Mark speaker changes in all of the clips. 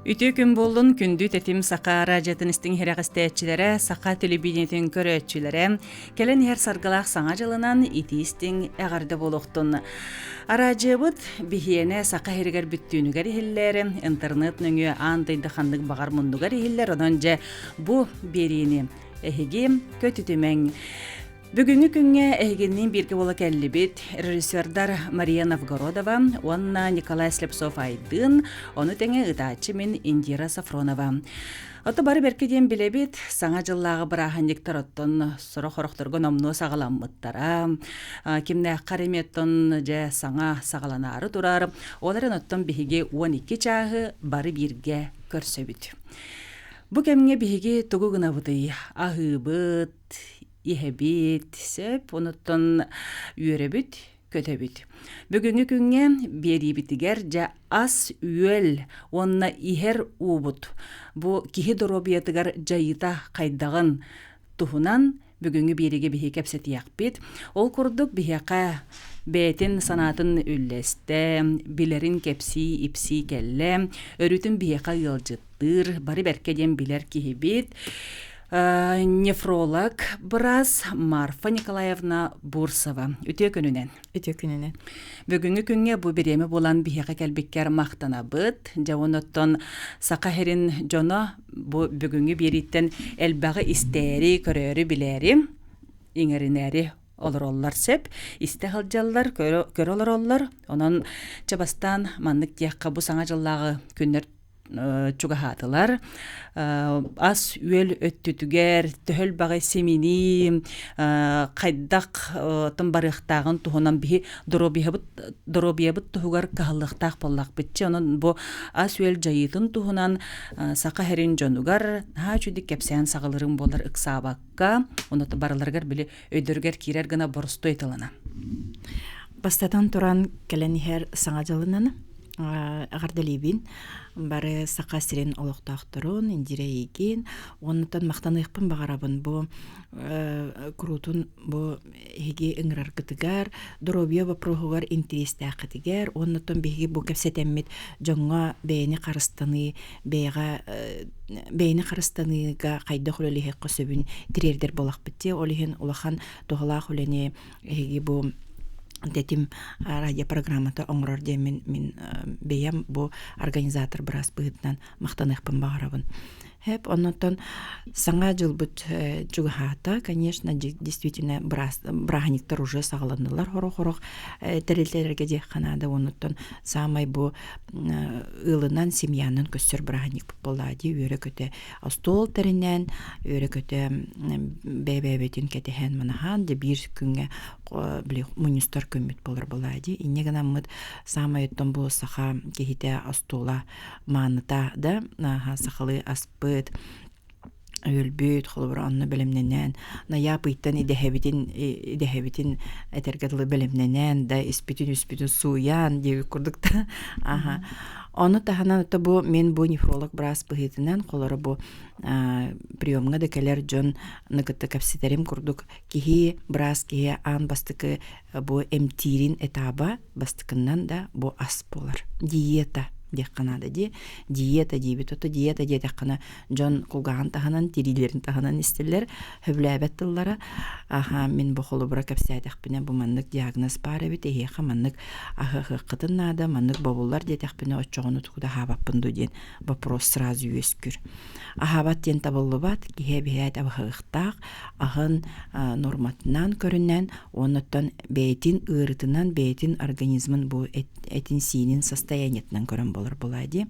Speaker 1: Үтүө күн буоллун, күндү тэтим саха араадьыйатын истиҥ иһирэҕэстээччилэрэ, саха телевидениетин көрөөччүлэрэ, кэлэн иһэр саргылаах саҥа дьылынан итии истиҥ эҕэрдэ буолуохтун. Араадьыйабыт биһиэнэ саха иһиригэр бүттүүнүгэр иһиллэр, интернет нөҥүө аан дойду ханнык баҕар муннугар иһиллэр, онон дьэ бу биэриини эһиги көтүтүмэҥ. Бүгүҥҥү күҥҥэ эһигинниин бииргэ буола кэллибит режиссердар Мария Новгородова уонна Николай Слепцов-Айдын, ону тэҥэ ыытааччы мин Индира Сафронова. Ото бары бэркэ диэн билэбит, саҥа дьыллааҕы бырааһынньыктар оттон сорох-орохторго номнуо саҕаламмыттара. Кимнээххэ эмиэ оттон дьэ саҥа саҕаланаары турар. Ол эрэн оттон биһиги 12 чааһы бары бииргэ көрсөбүт. Бу кэмҥэ биһиги тугу гынабытый? Аһыыбыт, иһэбит, сөп, онуттан үөрэбит, көтөбүт. Бүгүҥҥү күҥҥэ биэриибитигэр дьэ ас-үөл уонна иһэр уубут бу киһи доруобуйатыгар дьайыыта хайдаҕын туһунан бүгүҥҥү биэриигэ биһиги кэпсэтиэхпит. Ол курдук биһиэхэ бэйэтин санаатын үллэстэ, билэрин кэпсии-ипсии кэллэ, өрүүтүн биһиэхэ ыалдьыттыыр, бары бэркэ диэн билэр киһибит. Нефролог быраас Марфа Николаевна Бурсова. Үтүө күнүнэн.
Speaker 2: Үтүө күнүнэн.
Speaker 1: Бүгүҥҥү күҥҥэ бу бириэмэ буолан биһиэхэ кэлбиккэр махтанабыт. Дьэ онуттан Саха сирин дьоно бу бүгүҥҥү биэрииттэн элбэҕи истээри, көрөөрү, билээри, иҥэринээри олороллор сөп. Истэ сылдьаллар, көрө, көрө олороллор. Онон чэ бастаан маннык диэххэ бу саҥа дьыллааҕы күннэр чугаһаатылар. Ас-үөл өттүтүгэр төһө элбэҕи симинии, хайдах тым барыахтааҕын туһунан биһи доруобуйабыт доруобуйабыт туһугар кыһаллыахтаах буоллахпытчы. Онон бу ас-үөл дьайыытын туһунан саха сирин дьонугар наһаа үчүгдүк кэпсээн саҕалыырым буоллар ыксаабакка, онно барыларыгар били өйдөрүгэр киирэр гына боростуой тылынан.
Speaker 2: Бастатан туран кэлэн иһэр Саҥа дьылынан эҕэрдэлиибин бары Саха сирин олохтоохторун, Индира эйигин уоннатан махтаныахпын баҕарабын бу куруутун бу эһиги ыҥыраргытыгар, доруобуйа боппуруоһугар интэриэстээххитигэр уоннатан биһиги бу кэпсэтэммит дьоҥҥо бэйэни харыстаныы, бэйэҕэ бэйэни харыстаныыга хайдах үлэлиэххэ сөбүн тириэрдэр буолахпыт дии. Ол иһин улахан туһалаах үлэни эһиги бу тэтим радиопрограммата оҥорор диэн мин бэйэм бу организатор быраас быһыытынан махтаныахпын баҕарабын. Хэп, оннотон саҥа дьылбыт чугаһаата, конечно, действительно бырааһынньыктар уже саҕаланнылар хорох-хорох тэрилтэлэргэ диэххэ наада. Оннуттан саамай бу ыалынан, семьянан көссөр бырааһынньыкпыт буолла дии үөрэ-көтө остуол тэринэн, үөрэ-көтө бэйэ-бэйэбитин кэтэһэн манаһаан дьэ биир күҥҥэ били мунньустар күммүт буолар буолаа дии. Инньэ гынаммыт саамай оттон бу саха киһитэ остуола мааныта да сахалыы аспыт өлбүт холобура онно бэлэмнэнэн найаап ыйтан идэһэбитин идэһэбитин этэргэ дылы бэлэмнэнэн да испитин үспүтүн сууйан диэбит курдук да аха ону таһынан это бу мен бу нефролог быраас быһыытынан холоро бу приемҥа да кэлэр дьон кытта кэпсэтэрим курдук киһи быраас киһи аан бастакы бу эмтиирин этаба бастакыннан да бу ас буолар диета диэххэ наада дии диета диибит ото диета диэтэххинэ дьон кулгааҕын таһынан тириилэрин таһынан истэллэр сөбүлээбэт тыллара аха мин бу холобура кэпсээтэхпинэ бу маннык диагноз баар эбит эһиэхэ маннык аһыахыаххытын наада маннык бобуллар диэтэхпинэ оччоҕуна тугу да аһаабаппын дуу диэн вопрос сразу үөскүүр аһаабат диэн табыллыбат киһи эбиһээт абыһыахтаах аһын норматынан көрүнэн уоннаттан бэйэтин ыарытынан бэйэтин организмын бу этин-сиинин состояниетынан көрөн болор буолаа дии.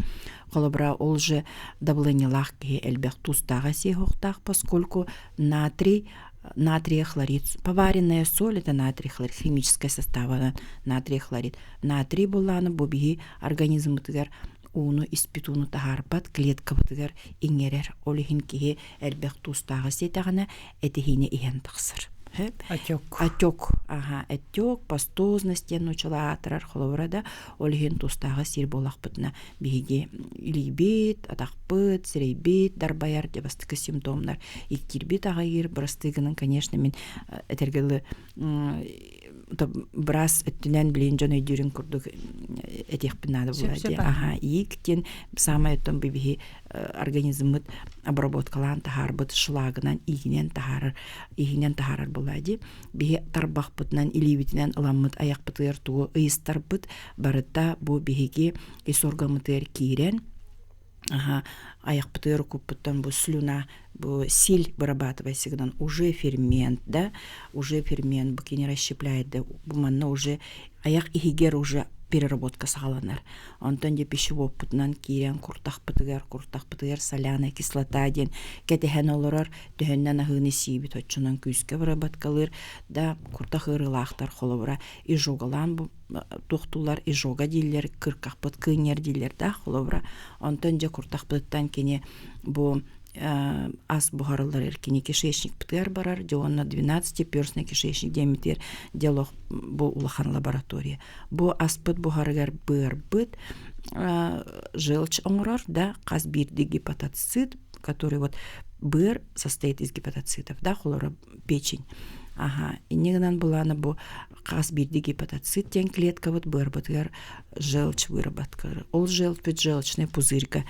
Speaker 2: Холобура, ол же давлениелаах киһи элбэх туустааҕа сиэһохтаах, поскольку натрий натрия хлорид поваренная соль это натрий хлорид химическая состава натрий хлорид натрий буллааны бу биһи организмытыгар ууну испит ууну таһаарбат клеткабытыгар иҥэрэр ол иһин киһи элбэх туустааҕы сиэтэҕинэ этиһиини иһэн тахсар
Speaker 1: Отек.
Speaker 2: Отек. Аха, отек, пастозность диэн нууччалыы аатырар холобура да, ол иһин тустааҕы сиир буоллахпытына биһиги илиибит, атахпыт, сирэйбит дарбайар дьэ бастакы симптомнар иккиирбит аҕыйыыр бырастыы гынан, конечно, мин этэргэ дылы. Быраас өттүнэн билин дьон өйдүүрүн курдук этиэхпин наада буолла дии. Аха, иик диэн саамай оттон биһи организммыт обработкалаан таһаарбыт шлагынан иигинэн таһаарар иһинэн таһаарар буолла дии. Биһи тарбахпытынан, илиибитинэн ыламмыт айахпытыгар тугу ыйыстарбыт барыта бу биһиги ис органмытыгар киирэн Аха, айахпытыгар укуппуттан бу слюна, бу силь вырабатывайся гынан уже фермент, да, уже фермент бу кини расщепляет, да, бу манна уже аяк иһигэр уже переработка саҕаланар. Онтон дьэ пищеводпутунан киирэн куртахпытыгар, куртахпытыгар соляная кислота диэн кэтэһэн олорор, төһөннөн аһыыны сиибит оччонон күүскэ выработкалыыр, да, куртах ыарыылаахтар холобура изжогалаан бу туохтуулар изжога дииллэр, кыркахпыт кыынньар дииллэр да холобура. Онтон дьэ куртахпытыттан кини бу ас буһарыллар кини кишечникпытыгар барар, дьэ уонна 12-перстный кишечник диэммитигэр диалог бу улахан лаборатория. Бу аспыт буһарыгар быарбыт желчь оҥорор да хас биирдии гепатоцит, который вот быар состоит из гепатоцитов, да, холоро печень. Аха, инньэ гынан булаана бу хас биирдии гепатоцит диэн клеткабыт быарбытыгар желчь выработкалар. Ол желчь желчный пузырька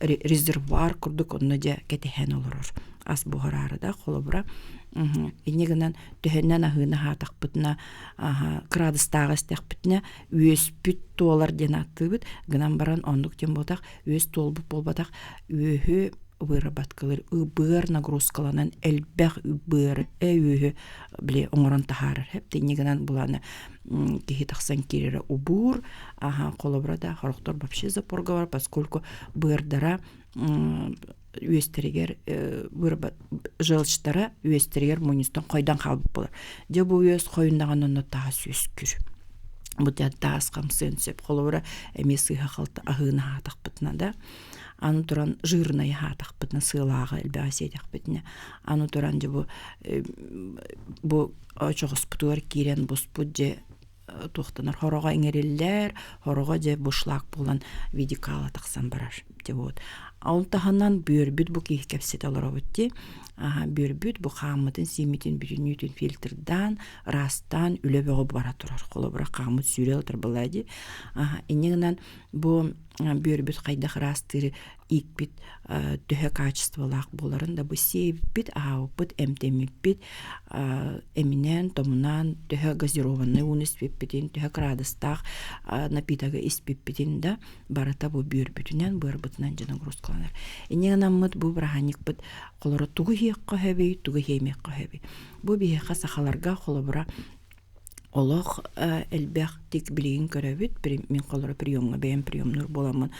Speaker 2: резервуар курдук онно дьэ кэтэһэн олорор. Ас буһараары да холобура инньэ гынан төһөннөн аһыыны аһаатахпытына кыраадыстааҕы истэхпитинэ үөспүт туолар диэн ааттыыбыт гынан баран оннук диэн буолбатах үөс туолбут буолбатах үөһү выработкалар быар нагрузкаланан элбэх быар үөһү били оҥорон таһаарар тэппит гынан булааны киһи тахсан киирэрэ убуур аха холобура да хорохтор вообще запорга бар поскольку быардара үөстэригэр желчтара үөстэригэр мунньустан хойдон хаалбыт буолар дьэ бу үөс хойуннаҕына онно таас үөскүүр бу таас хамсыан сөп холобура эмиэ сыыһа-халты аһыыны аһаатахпытына да аны туран жирнай аһаатахпытына сыалааҕы элбэҕи сиэтэхпитинэ аны туран дьэ бу бу очоҕоспутугар киирэн буспут дьэ туохтанар хороҕо иҥэриллэр хороҕо дьэ бушлак буолан видикала тахсан барар дьэ вот ол таһынан бүөрбүт бу киһи кэпсэтэ олоробут дии бүөрбүт бу хааммытын сииммитин бүтүннүүтүн фильтрдаан ыраастаан үлэ бөҕө бара турар холобура хааммыт сүүрэ отар была дии инньэ гынан бу бүөрбүт хайдах ыраастыыры иикпит төһө качестволаах буоларын да бу сиэбиппит, аһаабыппыт, эмтэммиппит эминэн, томунан төһө газированный ууну испиппитин, төһө кыраадыстаах напитогы испиппитин да барыта бу бүөрбүтүнэн, быарбытынан дьэ нагрузкаланар. Инньэ гынаммыт бу бырааһынньыкпыт холоро тугу иһиэххэ сөбүй, тугу иһиэмиэххэ сөбүй. Бу биһиэхэ сахаларга холобура Олох элбэх тик билигин көрөбүт. Мин холоро приемҥа бэйэм приемнуур буоламмын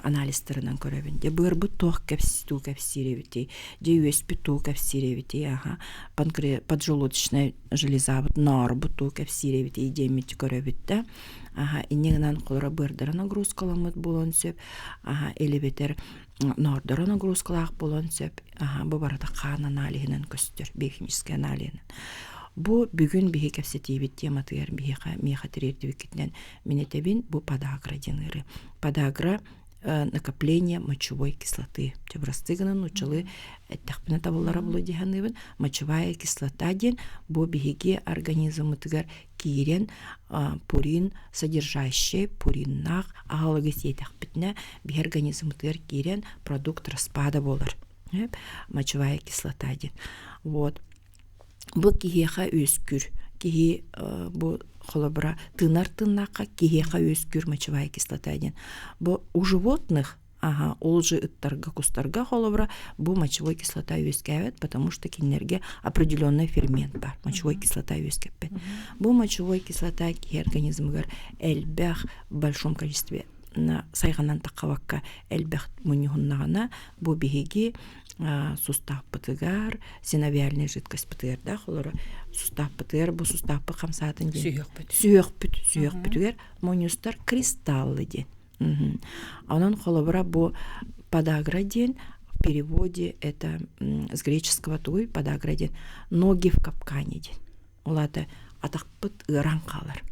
Speaker 2: анализтарынан көрөбүн. Дьэ быарбыт туох тугу кэпсиир эбитий? Дьэ үөспүт тугу кэпсиир эбитий? Аха поджелудочная железабыт ноорбут тугу кэпсиир эбитий диэммит көрөбүт да. Аха инньэ гынан холоро быардара нагрузкаламмыт буолуон сөп. Аха элибэтэр ноордоро нагрузкалаах буолуон сөп. Аха бу барыта хаан аналиһынан көстөр, биохимическэй аналиһынан. Бу бүгүн биһи кэпсэтиибит тематыгар биһиэхэ миэхэ тириэрдибиккитинэн мин этэбин бу подагра диэн ыарыы. Подагра накопление мочевой кислоты. Чабырастыы гынан нууччалыы эттэхпинэ табыллара буолуо дии саныыбын. Мочевая кислота диэн бу биһиги организммытыгар киирэн пурин содержащий пуриннаах аһылыгы сиэтэхпитинэ биһи организммытыгар киирэн продукт распада буолар. Мочевая кислота диэн. Вот. Бу киһиэхэ үөскүүр. Киһи бу холобура тыынар тыыннаахха киһиэхэ үөскүүр мочевая кислота диэн. Бу у животных Ага, ол же ыттарга, кустарга холобура бу мочевой кислота үөскээбэт, потому что кинилэргэ определенный фермент бар, мочевой кислота үөскэппэт. Бу мочевой кислота киһи организмыгар элбэх в большом количестве сайҕанан таххабакка элбэх мунньуһуннаҕына бу биһиги сустаахпытыгар синовиальная жидкостьпытыгар да холоро сустаахпытыгар бу сустаахпыт хамсаатын диэн
Speaker 1: сүһүөхпүт
Speaker 2: сүһүөхпүт сүһүөхпүтүгэр мунньустар кристаллы диэн Онон холобура бу подагра диэн в переводе это с греческого тугуй подагра диэн ноги в капкане диэн. Ол аата атахпыт ыараан хаалар.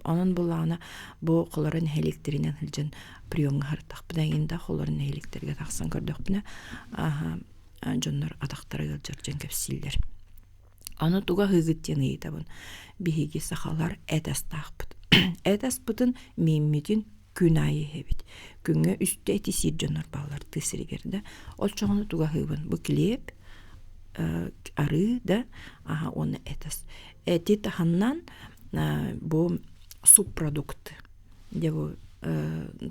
Speaker 2: Онон буллаҕына бу холоро нэһилиэктэринэн сылдьан приемҥа сырыттахпына иҥин да холоро нэһилиэктэргэ тахсан көрдөхпүнэ дьоннор атахтара ыалдьар дьон кэпсииллэр. Аны туга аһыыгыт диэн ыйытабын. Биһиги сахалар эт астаахпыт. Эт аспытын мииммитин күн аайы иһэбит. Күҥҥэ үстэ эти сиир дьоннор бааллар тыа сиригэр да. Оччоҕуна тугу аһыыбын? Бу килиэп, арыы да, аһа уонна эт ас. Эти таһынан бу субпродукты. Дьэ бу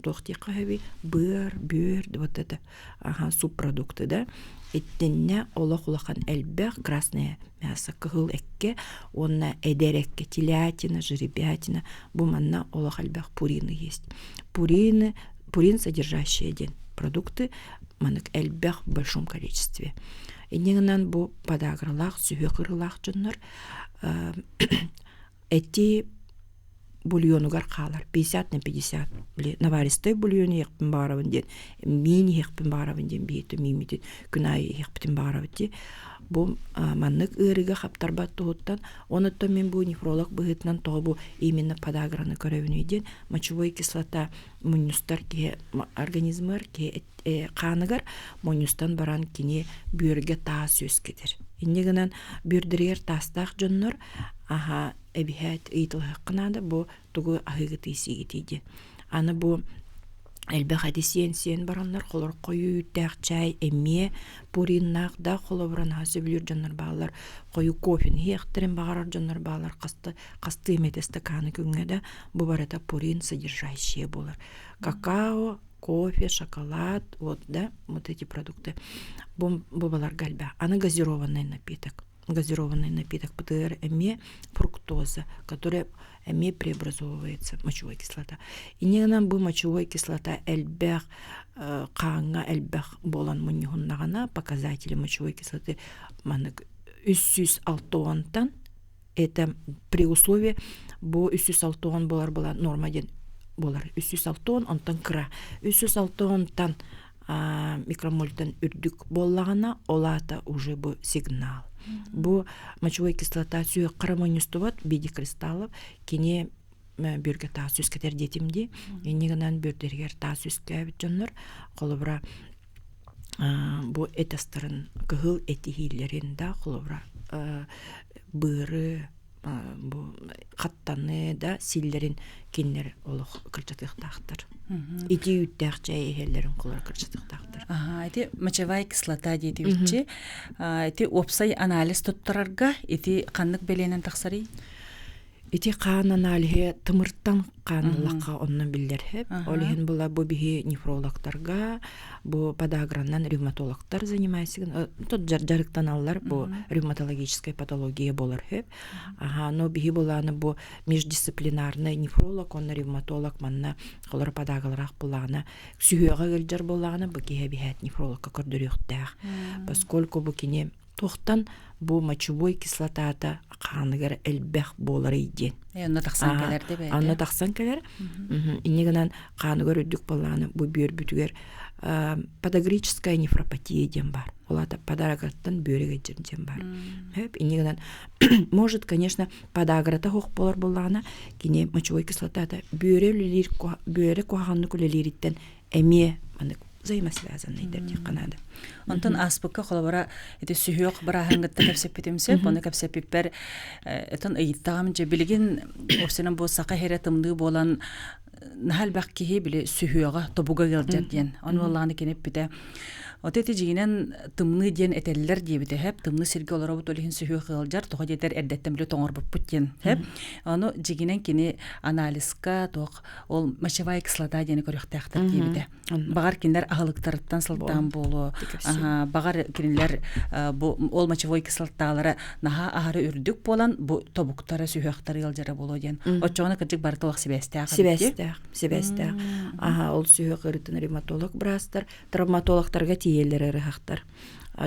Speaker 2: туох диэххэ сөбүй? Быар, бүөр, вот это аха субпродукты да. Итиннэ олох улахан элбэх красное мясо кыһыл эккэ уонна эдэр эккэ телятина, жеребятина бу манна олох элбэх пурины есть. Пурины, пурин содержащие диэн продукты манык элбэх в большом количестве. Инньэ гынан бу подагралаах, сүһүөх ырылаах дьоннор эти бульонугар хаалар 50 на 50 били наваристай бульон иһиэхпин баҕарабын диэн миин иһиэхпин баҕарабын диэн биһиги мииммитин күн аайы иһиэхпитин баҕарабыт дии бу маннык ыарыыга хаптарбат туһуттан онуттан мин бу нефролог быһыытынан тоҕо бу именно подаграны көрөбүнүй диэн мочевой кислота мунньустар киһи организмыгар киһи хааныгар мунньустан баран кини бүөргэ таас үөскэтэр инньэ гынан бүөрдэригэр таастаах дьоннор аһа эбиһээт ыйыталаһыахха наада бу тугу аһыыгытый сиигитий диэн аны бу элбэх эти сиэн-сиэн бараннар холор хойуу үүттээх чай эмиэ пуриннаах да холобура наһаа сөбүлүүр дьоннор бааллар хойуу кофены иһиэхтэрин баҕарар дьоннор бааллар хаста хастыы эмэтэ стаканы күҥҥэ да бу барыта пурин содержащие буолар какао кофе шоколад вот да вот эти продукты бу бу баларга элбэх аны газированный напиток газированный напиток ПТР эмиэ фруктоза, которая эмиэ преобразовывается мочевой кислота. Иннинэн бу мочевой кислота элбэх хааҥҥа элбэх буолан мунньуһуннаҕына показатели мочевой кислоты маннык 360-тан это при условии бу 360 болар була норма диэн болар 360 онтон кыра 360-тан микромольтан үрдүк буоллаҕына, ол аата уже бу сигнал. Бу мочевой кислота сүһүөххэ мунньустубат в кристаллов кини бүөргэ таас үскэтэр диэтим дии. Инньэ гынан бүөрдэригэр таас үскээбит дьоннор холобура бу эт астарын кыһыл этиһиилэрин да холобура быары бу хаттаны да силлэрин кинилэр олох кырдьатыахтаахтар. Ити үүттээх чэй иһэллэрин холор кырдьатыахтаахтар.
Speaker 1: Аха, ити мочевая кислота диэтибитчи. Ити уопсай анализ туттарарга ити ханнык бэлиэнэн тахсарый?
Speaker 2: Ити хаан аналиһы тымыртан хааныллахха онно биллэр хэп. Ол иһин була бу биһи нефрологтарга, бу подаграннан ревматологтар занимайся, тот дьарыктаналлар бу ревматологическая патология болар хөп. Аха, но биһи булааны бу междисциплинарный нефролог, онно ревматолог манна холор подагалараах булаана сүһүөҕэ ыалдьар буоллаҕына бу киһи эбиһээт нефрологка көрдөрүөхтээх. Поскольку бу кини туохтан бу мочевой кислотата хааныгар элбэх буоларый диэн.
Speaker 1: Онно тахсан кэлэр да бэйэтэ.
Speaker 2: Онно тахсан кэлэр. Инньэ гынан хааныгар үрдүк буоллаҕына бу бүөрбүтүгэр подагрическая нефропатия диэн баар. Ол аата подаграттан бүөрүгэ диэн баар. Инньэ гынан может, конечно, подаграта суох буолар буоллаҕына кини мочевой кислотата бүөрэ үлэлиир бүөрэ куһаҕаннык үлэлиириттэн эмиэ маннык взаимосвязанныйдар диэххэ наада.
Speaker 1: Онтон ааспыкка холобура ити сүһүөх бырааһыҥҥытта кэпсэппитим сөп, ону кэпсэппиппэр этон ыйыттаҕым дьэ билигин уопсайынан бу саха иһэрэ тымныы буолан наһаа элбэх киһи били сүһүөҕэ тобуга ыалдьар диэн. Ону буоллаҕына кини эппитэ От ити дьиҥинэн тымныы диэн этэллэр диэбитэ һэп тымныы сиргэ олоробут ол иһин сүһүөх ыалдьар тоҕо диэтэр эрдэттэн били тоҥорбуппут диэн һэп ону дьиҥинэн кини анализка туох ол мочевая кислота диэни көрүөхтээхтэр диэбитэ. Баҕар кинилэр аһылыктарыттан сылтаан буолуо. Баҕар кинилэр бу ол мочевой кислоталара наһаа аһары үрдүк буолан бу тобуктара сүһүөхтэрэ ыалдьара буолуо диэн. Оччоҕуна кырдьык барыта олох сибээстээх.
Speaker 2: Сибээстээх, сибээстээх. Аха, ол сүһүөх ыарыытын ревматолог быраастар травматологтарга тиийэллэр ыарыһахтар.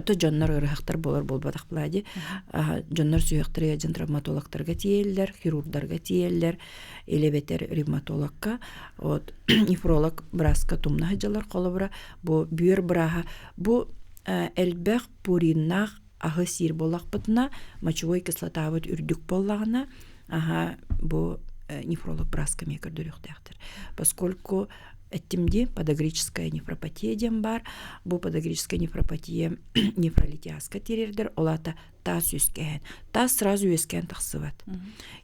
Speaker 2: То дьоннор ыарыһахтар буолар буолбатах буолаа Дьоннор сүһүөхтэрэ дьон травматологтарга тиийэллэр, хирурдарга тиийэллэр. Или эбэтэр ревматологка, вот нефролог бырааска тумна сылдьаллар холобура бу бүөр бырааһа бу элбэх пуриннаах аһы сиир буоллахпытына мочевой кислотабыт үрдүк буоллаҕына аһа бу нефролог бырааска эмиэ көрдөрүөхтээхтэр поскольку. Эттим дии, подагрическая нефропатия диэн баар. Бу подагрическая нефропатия нефролитиазка тириэрдэр, ол аата таас үөскээһин. Таас сразу үөскээн тахсыбат.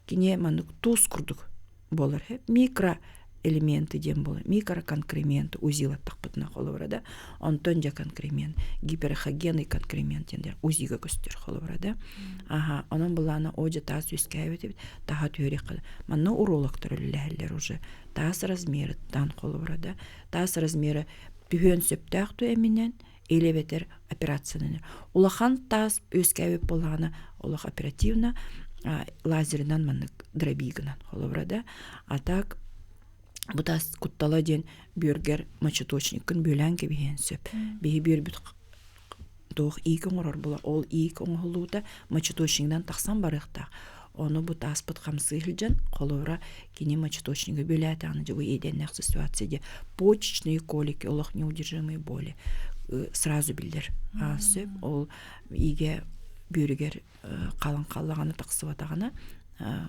Speaker 2: Кини маннык туус курдук буолар. Микро элементы диэн буолар. Микроконкременты УЗИлаттахпытына холобура да. Онтон дьэ конкремент, гиперэхогенный конкремент диэн УЗИга көстөр холобура да. Аха, онон былаана о дьэ таас үөскээбит эбит, таһа түһэриэххэ. Манна урологтар үлэлэһэллэр уже. Таас размерыттан холобура да. Таас размера түһүөн сөптөөх ту эминэн или эбэтэр операциянан. Улахан таас үөскээбит буоллаҕына олох оперативно лазерынан маннык дробигынан холобура да. А так бу таас куттала диэн бүөргэр мочеточниккын бүөлээн кэбиһиэн сөп. Биһи бүөрбүт туох иик оҥорор була ол иик оҥоһуллуута мочеточнигынан тахсан барыахтаах. Ону бу тааспыт хамсыы сылдьан холобура кини мочеточнига бүөлээтэҕинэ дьэ бу иэдэннээх ситуация дьэ почечные колики олох неудержимые боли сразу биллэр сөп ол иигэ бүөрүгэр халыҥ халлаҕана тахсыбатаҕына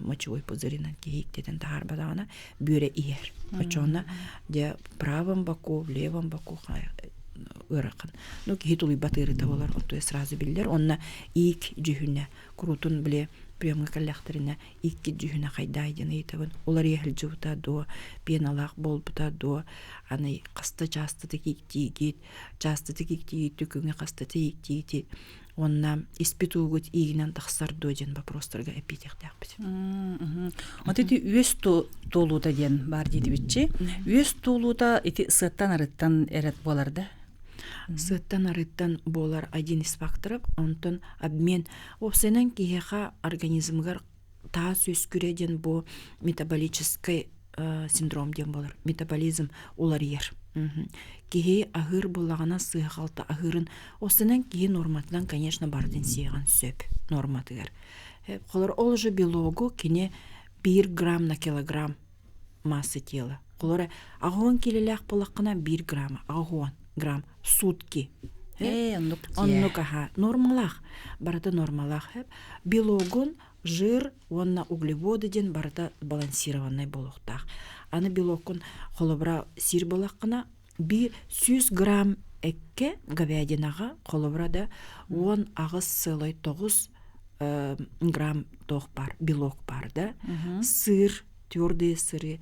Speaker 2: мочевой пузыринан киһи ииктэтэн таһаарбатаҕына бүөрэ иһэр оччоҕуна дьэ правом боку в левом боку ыарахан ну киһи тулуйбат ыарыыта буолар онтуйа сразу биллэр онно иик дьүһүнэ куруутун били приемҥа кэллэхтэринэ икки дьүһүнэ хайдаай диэн ыйытабын уларыйа сылдьыбыта дуо пеналаах буолбута дуо аны хаста чаастатык ииктиигит чаастатык ииктиигит күҥҥэ хастата ииктиигит уонна испит уугут иигинэн тахсар дуо диэн вопростарга эппиэтиэхтээхпит.
Speaker 1: Вот ити үөс туолуута диэн баар диэтибитчи. Үөс туолуута ити сыаттан арыттан эрэ буолар да?
Speaker 2: Сыаттан арыттан буолар один из факторов, онтон обмен. Уопсайынан киһиэхэ организмыгар таас үөскүрэ диэн бу метаболическай синдром диэн буолар. Метаболизм уларыйар. Киһи аһыыр буоллаҕына сыыһа-халты аһыырын уопсайынан киһи норматынан, конечно, барытын сиэҕин сөп норматыгар. Холор ол же белогу кини биир грамм на килограмм массы тела. Холор аҕыһын килэлээх буоллаххына биир грамм аҕыһын грамм сутки.
Speaker 1: Оннук
Speaker 2: Оннук аха нормалаах барыта нормалаах белогун жир уонна углеводы диэн барыта балансированнай буолуохтаах. Аны белоккун холобура сиир буоллаххына биир 100 грамм эккэ говядинаҕа холобура да 18,9 грамм туох баар белок баар да сыр твердые сыры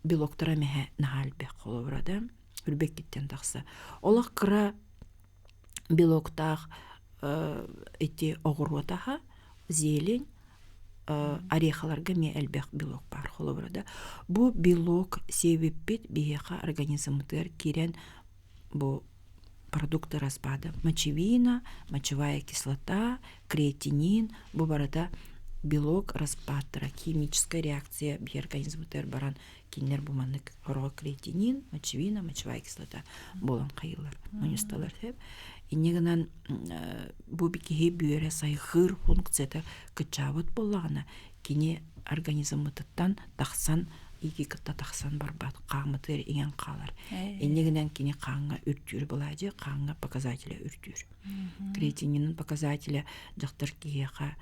Speaker 2: белоктара мэһэ наһаа элбэх холобура да үрбэккиттэн тахса олох кыра белоктаах ити оҕуруот аһа зелень орехаларга эмиэ элбэх белок баар холобура да бу белок сиэбиппит биһиэхэ организммытыгар киирэн бу продукты распада мочевина мочевая кислота креатинин бу барыта белок распадтара химическая реакция биһи организммытыгар баран кинилэр бу маннык хороҕо креатинин мочевина мочевая кислота буолан хайыылар мунньусталар сөп инньэ гынан бу киһи бүөрэ сайҕыыр функцията кыччаабыт буоллаҕына кини организммытыттан тахсан иики кытта тахсан барбат хааммытыгар иҥэн хаалар инньэ гынан кини хааҥҥа үрдүүр былаадьы хааҥҥа показателя үрдүүр креатинин показателя дьахтар киһиэхэ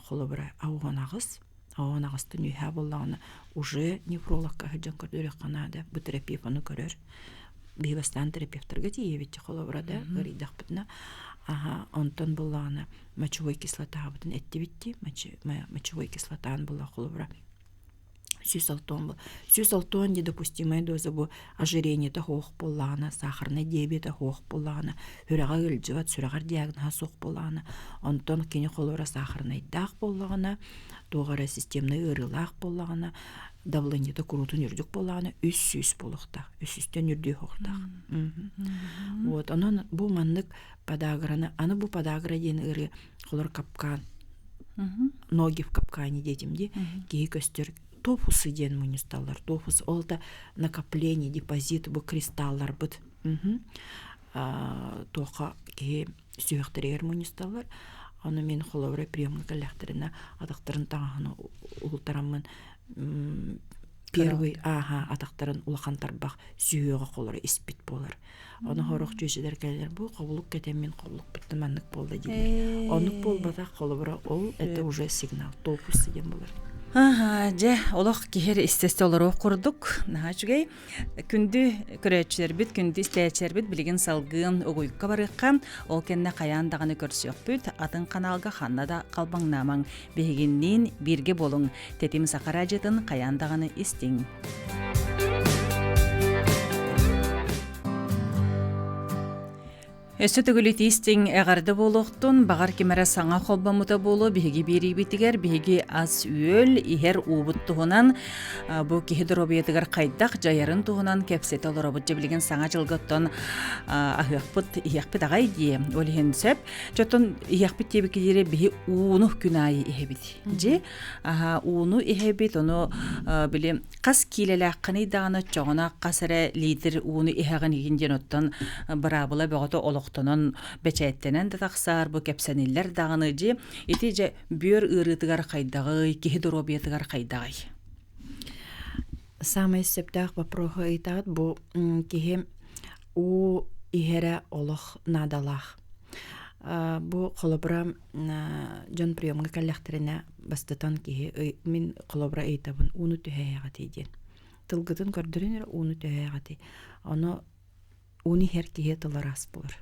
Speaker 2: холобура 18 18-тан үөһээ буоллаҕына уже нефрологка сылдьан көрдөрүөххэ наада бу терапевт ону көрөр биһи бастаан терапевтарга тиийэбит холобура да ыарыйдахпытына аха онтон буоллаҕына мочевой кислотабытын эттибит дии мочевой кислотаан буолла холобура 160 бу 160 недопустимая доза бу ожирениета суох буоллаҕына сахарнай диабета суох буоллаҕына сүрэҕэ ыалдьыбат сүрэҕэр диагноһа суох буоллаҕына онтон кини холобура сахарнайдаах буоллаҕына туох эрэ системнай ыарыылаах буоллаҕына давлениета куруутун үрдүк буоллаҕына 300 буолуохтаах 300-тэн үрдүө суохтаах вот онон бу маннык подаграны аны бу подагра диэн ыарыы холор капкан ноги в капкане диэтим дии киһи көстөр тофусы диэн мунньусталлар тофус ол да накопление депозит бу кристалларбыт туохха киһи сүһүөхтэригэр мунньусталлар ону мин холобура приемҥа кэллэхтэринэ атахтарын таҥаһын уһултараммын первый ааһа атахтарын улахан тарбах сүһүөҕэ холоро испит буолар Ону сорох чүөчэлэр кэлэлэр бу хобулук кэтэммин хобулукпуттан маннык буолла дииллэр. Оннук буолбатах холобура ол это уже сигнал тофус диэн буолар.
Speaker 1: Аха, дьэ, олох киһи эрэ истэ-истэ олоруох курдук. Наһаа үчүгэй. Күндү көрөөччүлэрбит, күндү истээччилэрбит билигин салгыы угуйукка барыахха. Ол кэннэ хайаан даҕаны көрсүөхпүт. Атын каналга ханна да халбаҥнаамаҥ. Биһигинниин бииргэ буолуҥ. Тэтим Саха радиотын хайаан даҕаны истиҥ. Өссө төгүл итиистиҥ эҕэрдэ буолуохтун, баҕар ким эрэ саҥа холбоммута буолуо биһиги биэриибитигэр биһиги ас-үөл, иһэр уубут туһунан бу киһи доруобуйатыгар хайдах дьайарын туһунан кэпсэтэ олоробут. Дьэ билигин саҥа дьылга оттон аһыахпыт, иһиэхпит аҕай дии. Ол иһин сөп. Чоттон иһиэхпит диэбиккэ диэри биһи ууну күн аайы иһэбит. Дьи ууну иһэбит, ону били хас киилэлээххиний даҕаны оччоҕуна хас эрэ лиитир ууну иһэҕин игин диэн оттон быраабыла бөҕөтө олохтонон бэчээттэнэн да тахсаар бу кэпсэниллэр даҕаны дьи ити дьэ бүөр ыарыытыгар хайдаҕый киһи доруобуйатыгар хайдаҕый
Speaker 2: Саамай сөптөөх вопроһу ыйытаҕыт бу киһи уу иһэрэ олох наадалаах. Бу холобура дьон приемҥа кэллэхтэринэ бастатан киһи мин холобура ыйытабын ууну түһээйэҕитий диэн. Тылгытын көрдөрүн эрэ ууну түһээйэҕитий. Ону ууну иһэр киһи тыла ыраас буолар.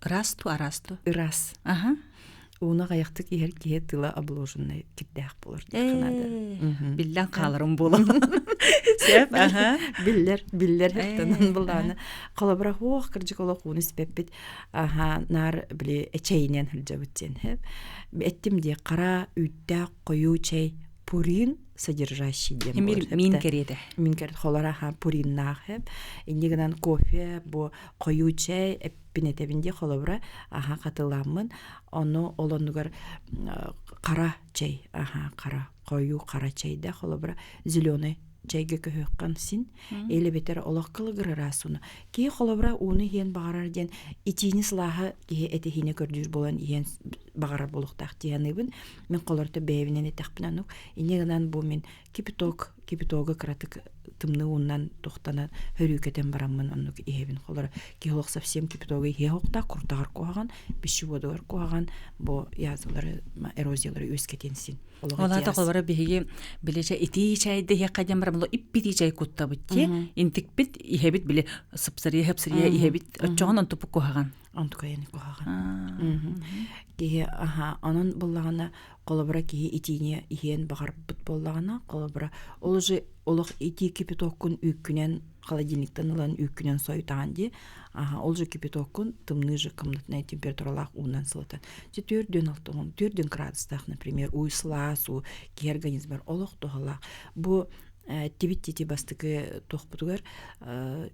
Speaker 1: Ыраас ту араас ту?
Speaker 2: Ыраас.
Speaker 1: Аха.
Speaker 2: Ууну аҕыйахтык иһэр киһи тыла обложенный кирдээх буолар диэххэ наада.
Speaker 1: Биллэн хааларым буолан. Сөп, аха.
Speaker 2: Биллэр, биллэр тынан буллаана. Холобура хуох кырдьык олох ууну испэппит. Аха, наар били эчэйинэн сылдьабыт диэн. Эттим дии хара үүттээх хойуу чэй пурин содержащий диэн
Speaker 1: буолар. Мин кэриэтэ.
Speaker 2: Мин кэриэтэ холора аха пуриннаах. Инньэ гынан кофе бу хойуу чэй эппин этэбин дии холобура аха хатыламмын ону ол оннугар хара чэй аха хара хойуу хара чэйдэ холобура зеленый чэйгэ көһүөххүн син или бэтэр олох кылыгыр ыраас ууну киһи холобура ууну иһиэн баҕарар диэн итиини сылааһы киһи этиһиини көрдүүр буолан иһиэн баҕарар буолуохтаах дии саныыбын мин холорто бэйэбинэн эттэхпинэ оннук инньэ гынан бу мин кипяток кипятогы кыратык тымныы ууннан тохтонон хөрүүкэтэн бараммын оннук иһэбин холоро киһи олох совсем кипятогы иһиэ суохтаах куртаҕар куһаҕан пищеводугар куһаҕан бу язвалары эрозиялары үөскэтиэн син
Speaker 1: Ол аата холобура биһиги били чэ итии чайда иһиэххэ диэн баран иппитии чай куттабыт дии интикпит иһэбит били сыпсырыйа сыпсырыйа иһэбит оччоҕон онтуппут куһаҕан
Speaker 2: онтукайаны куһаҕан киһи аха онон буллаҕына холобура киһи итиини иһиэн баҕарбыт буоллаҕына холобура ол уже олох итии кипятоккун үүккүнэн холодильниктан ылан үүккүнэн сойутаҕын дии аха ол же кипятоккун тымныы же комнатная температуралаах уунан сылытан дьэ түөрдүөн алтан түөрдүөн градустаах например уу сылаас уу киһи организмар олох туһалаах бу тибит тити бастакы туохпутугар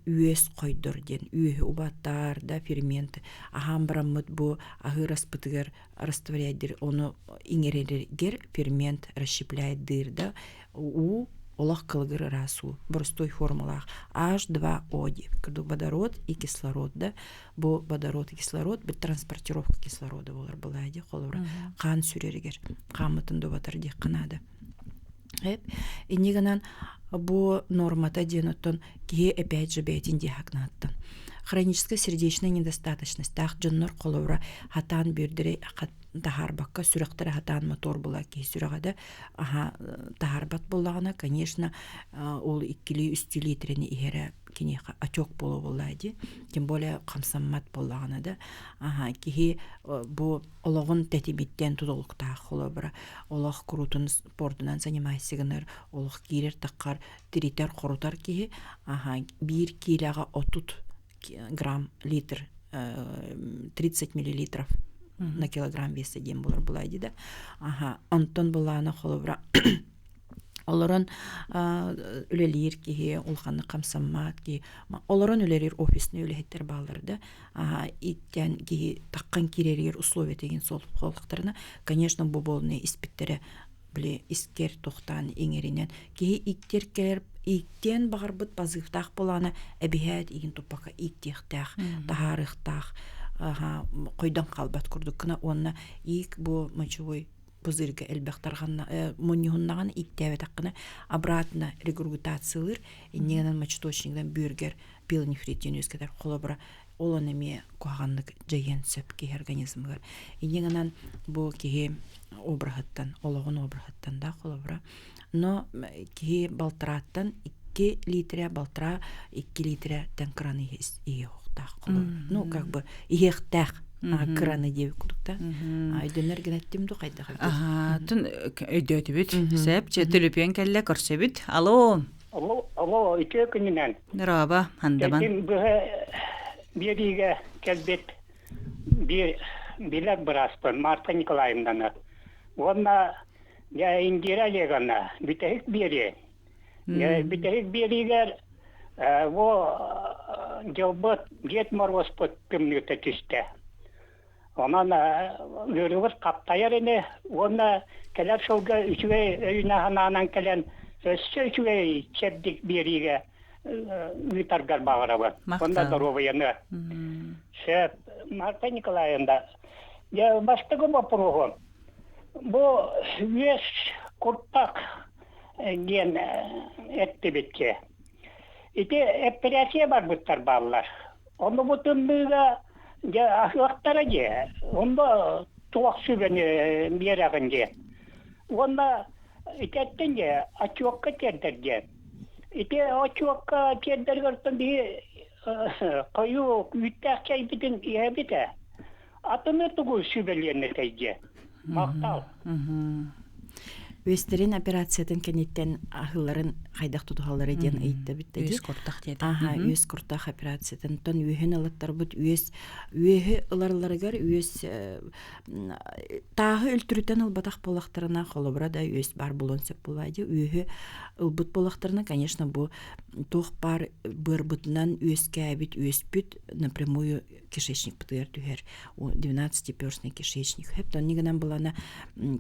Speaker 2: үөс хойдор диэн үөһү убаттаар да фермент аһаан бараммыт бу аһыыр аспытыгар растворяйдыр ону иҥэрэригэр фермент расщепляйдыыр да уу олох кылыгыр ыраас уу боростуой формалаах H2O диэбит курдук водород и кислород да бу водород и кислород бит транспортировка кислорода болар былаа дии холобура хаан сүрэригэр хааммытын дубатар диэххэ наада инньэ гынан бу нормата диэн оттон киһи опять же бэйэтин диагноһыттан хроническая сердечная недостаточностьтаах дьоннор холобура хатаан бүөрдэри таһаарбакка сүрэхтэрэ хатаан мотор була киһи сүрэҕэ да аха таһаарбат буоллаҕына конечно ол иккилии үстүү литрени иһэрэ киниэхэ отек буола буоллаа дии тем более хамсаммат буоллаҕына да аха киһи бу олоҕун тэтимиттэн тутулуктаах холобура олох куруутун спордунан занимайся гынар олох киирэр таххар тиритэр хорутар киһи аха биир киилэҕэ отут грамм литр 30 миллилитров на килограмм веса диэн буолар булай да аха онтон булаана холобура олорон үлэлиир киһи улаханнык хамсаммат киһи олорон үлэлиир офисный үлэһиттэр бааллар да иттэн киһи таххан киирэригэр условия деген суолталаахтарына конечно бу буолуна испиттэрэ били искэр тохтоон иҥэринэн киһи ииктиэр кэлэр ииктиэн баҕарбыт позывтаах буолаана эбиһээт иин туппака ииктиэхтээх таһаарыахтаах хойдон хаалбат курдук гына уонна иик бу мочевой. пузырьга элбэх тарҕанна мунньуһуннаҕына иттээбэтэххинэ обратно регургитациялыыр иннигинэн мочеточнигынан бүөргэр пиелонефрит диэн үөскэтэр холобура ол ону эмиэ куһаҕаннык дьайыан сөп киһи организмыгар инньэ гынан бу киһи обраһыттан олоҕун обраһыттан да холобура но киһи балтарааттан 2 литрэ балтараа 2 литрэттэн кыраны иһиэхтээх ну как бы иһиэхтээх кыраны диэбит курдук да өйдөнөр гынаттым ду хайдах
Speaker 1: Тун өйдөөтүбүт сөп чэ төлөпүөн кэллэ көрсөбүт алло.
Speaker 3: Алло, алло, үтүө күнүнэн.
Speaker 1: Дорообо, хандабан.
Speaker 3: Тэтим быһа биэриигэ кэлбит биир билэр бырааспын Марта Николаевнаны уонна дьэ Индира Олеговна бүтэһик биэрии. Бүтэһик биэриигэр бу дьылбыт Дед Моруоспут тымныыта түстэ. Онон ыарыыбыт хаптайар ини уонна кэлэр сылга үчүгэй өйүнэн-санаанан кэлэн өссө үчүгэй чэбдик биэриигэ ыытаргар баҕарабын. Онно доруобуйаны. Сөп. Марта Николаевна, дьэ бастакы боппуруоһум. Бу үөс куртах диэн эттибитчи. Ити эппэрээссийэ барбыттар бааллар. Ону бу тымныыга дьэ аһыахтара дьэ. Онно туох сүбэни биэрэҕин диэн. Уонна итиэттэн дьэ отчуокка тиэрдэр диэн. Ити отчуокка тиэрдэргэртэн биһи хойуу үүттээх чэйбитин иһэбит ээ. Атыны тугу сүбэлиэн этэй диэн. Махтал.
Speaker 2: Үөстэрин операциятын кэнниттэн аһыыларын хайдах тутуһаллара диэн ыйыттабыт
Speaker 1: Үөс куртах диэтэ.
Speaker 2: Аха, үөс куртах операциятын. Тон үөһүн ылаттарбыт үөс үөһү ыларларыгар үөс тааһы үлтүрүтэн ылбатах буоллахтарына, холобура да үөс баар буолуон сөп буолаа дии. Үөһү ылбыт буоллахтарына, конечно, бу туох баар быарбытынан үөскээбит үөспүт напрямую кишечникпытыгар түһэр 12-перстный кишечник хөп гынан булана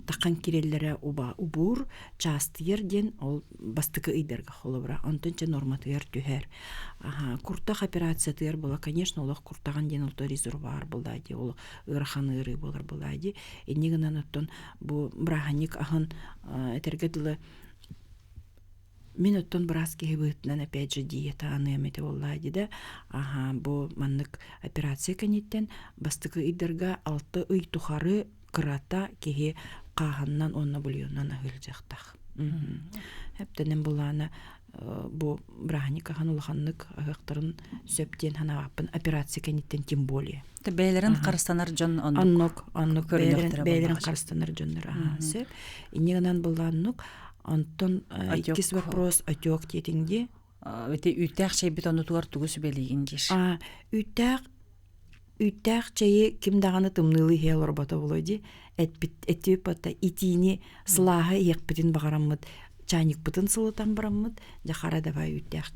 Speaker 2: тахан киреллэрэ уба убуур чаастыйар диэн ол бастакы ыйдарга холобура онтон чэ норматыгар түһэр аха куртах операциятыгар була конечно олох куртаҕын диэн олто резервуар буолла дии ол ыарахан ыарыы буолар буолла дии инни гынан оттон бу бырааһынньык аһын этэргэ дылы Мин оттон быраас киһи быһыытынан опять же диета аныам этэ буоллаа дии да аһаа бу маннык операция кэнниттэн бастакы ыйдарга 6 ый тухары кырата киһи хааһыннан уонна бульонунан аһыылдьыахтаах. Эптэнэн булаана бу бырааһынньык ахан улаханнык аһыахтарын сөп диэн санаабаппын операция кэнниттэн тем более.
Speaker 1: Бэйэлэрин харыстанар дьон
Speaker 2: оннук. Оннук, оннук бэйэлэрин харыстанар дьоннор аһаа сөп. Инньэ гынан булааннук Онтон иккис вопрос отек диэтиҥ дии.
Speaker 1: Ити үүттээх чэйбит оннутугар тугу сүбэлиигин диир?
Speaker 2: Үүттээх үүттээх чэйи ким даҕаны тымныылыы иһэ олорбото буолуо дии. Эппит этип итиини сылааһы иһиэхпитин баҕараммыт чайникпытын сылытан бараммыт дьэ хара давай үүттээх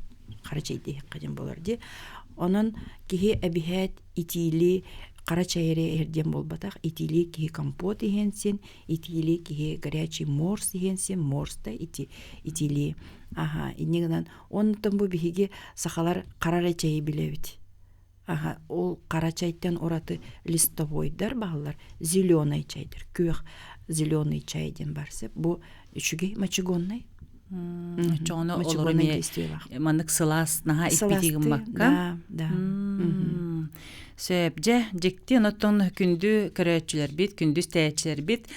Speaker 2: хара чэйди иһиэххэ диэн буолар дии. Онон киһи эбиһээт итиили хара чэй эрэ иһэр диэн буолбатах итиилии киһи компот иһиэн син итиилии киһи горячий морс иһиэн син морс да ити итиилии аха инньэ гынан онтон бу биһиги сахалар хара эрэ чэйи билэбит аха ол хара чайтан ураты листовойдар бааллар зеленый чайдар күөх зеленый чай диэн бар сөп бу үчүгэй мочегонный
Speaker 1: Оччоҕуна олору эмиэ маннык сылаас наһаа иппитии гыммакка.
Speaker 2: Да, да.
Speaker 1: Сөп. Дьэ, дьикти онтон күндү көрөөччүлэрбит, күндү истээччилэрбит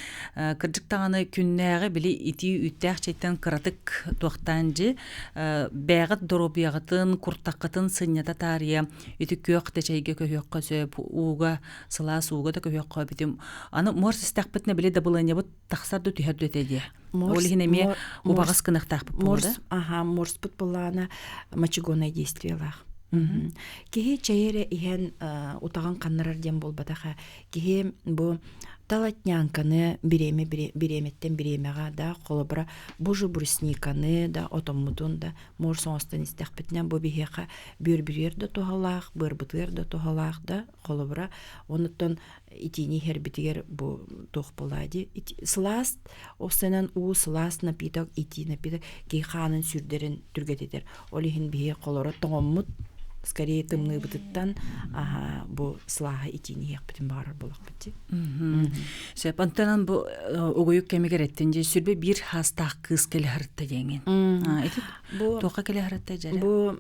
Speaker 1: кырдьык даҕаны күннээҕи били итии үүттээх чэйтэн кыратык туохтаан дьи бэйэҕит доруобуйаҕытын, куртаххытын сынньата таарыйа ити күөх да чэйгэ көһүөххэ сөп, ууга, сылаас ууга да көһүөххэ битим. Аны муор систэхпитинэ били дабылыанньабыт тахсар да түһэр да этэ диэ. Ол иһин эмиэ убаҕас гыныахтаахпыт
Speaker 2: буолуо да? Аха, морспут былаана мочегонное действиелаах. Киһи чэйи эрэ иһэн утаҕын ханнарар диэн буолбатаха. Киһи бу талатнянканы бириэмэ бириэмэттэн бириэмэҕэ да холобура бужу брусниканы да отоммутун да морс оҥостон истэхпитинэ бу биһиэхэ бүөрбүтүгэр да туһалаах, быарбытыгар да туһалаах да холобура онуттан итиини иһэрбитигэр бу туох буолаа дии сылаас осенан уу сылаас напиток итии напиток киһи хаанын сүрдэрин түргэтитэр ол иһин биһи холоро тоҥоммут. Скорее тымныыбытыттан аха бу сылааһы итиини иһиэхпитин баҕарар буолахпыт дии.
Speaker 1: Сөп. Онтон бу угуйук кэмигэр эттин дии сүрбэ биир хаастаах кыыс кэлэ сырытта диэҥин. Ити
Speaker 2: Бу
Speaker 1: туохха кэлэ сырытта дьэрэ?
Speaker 2: Бу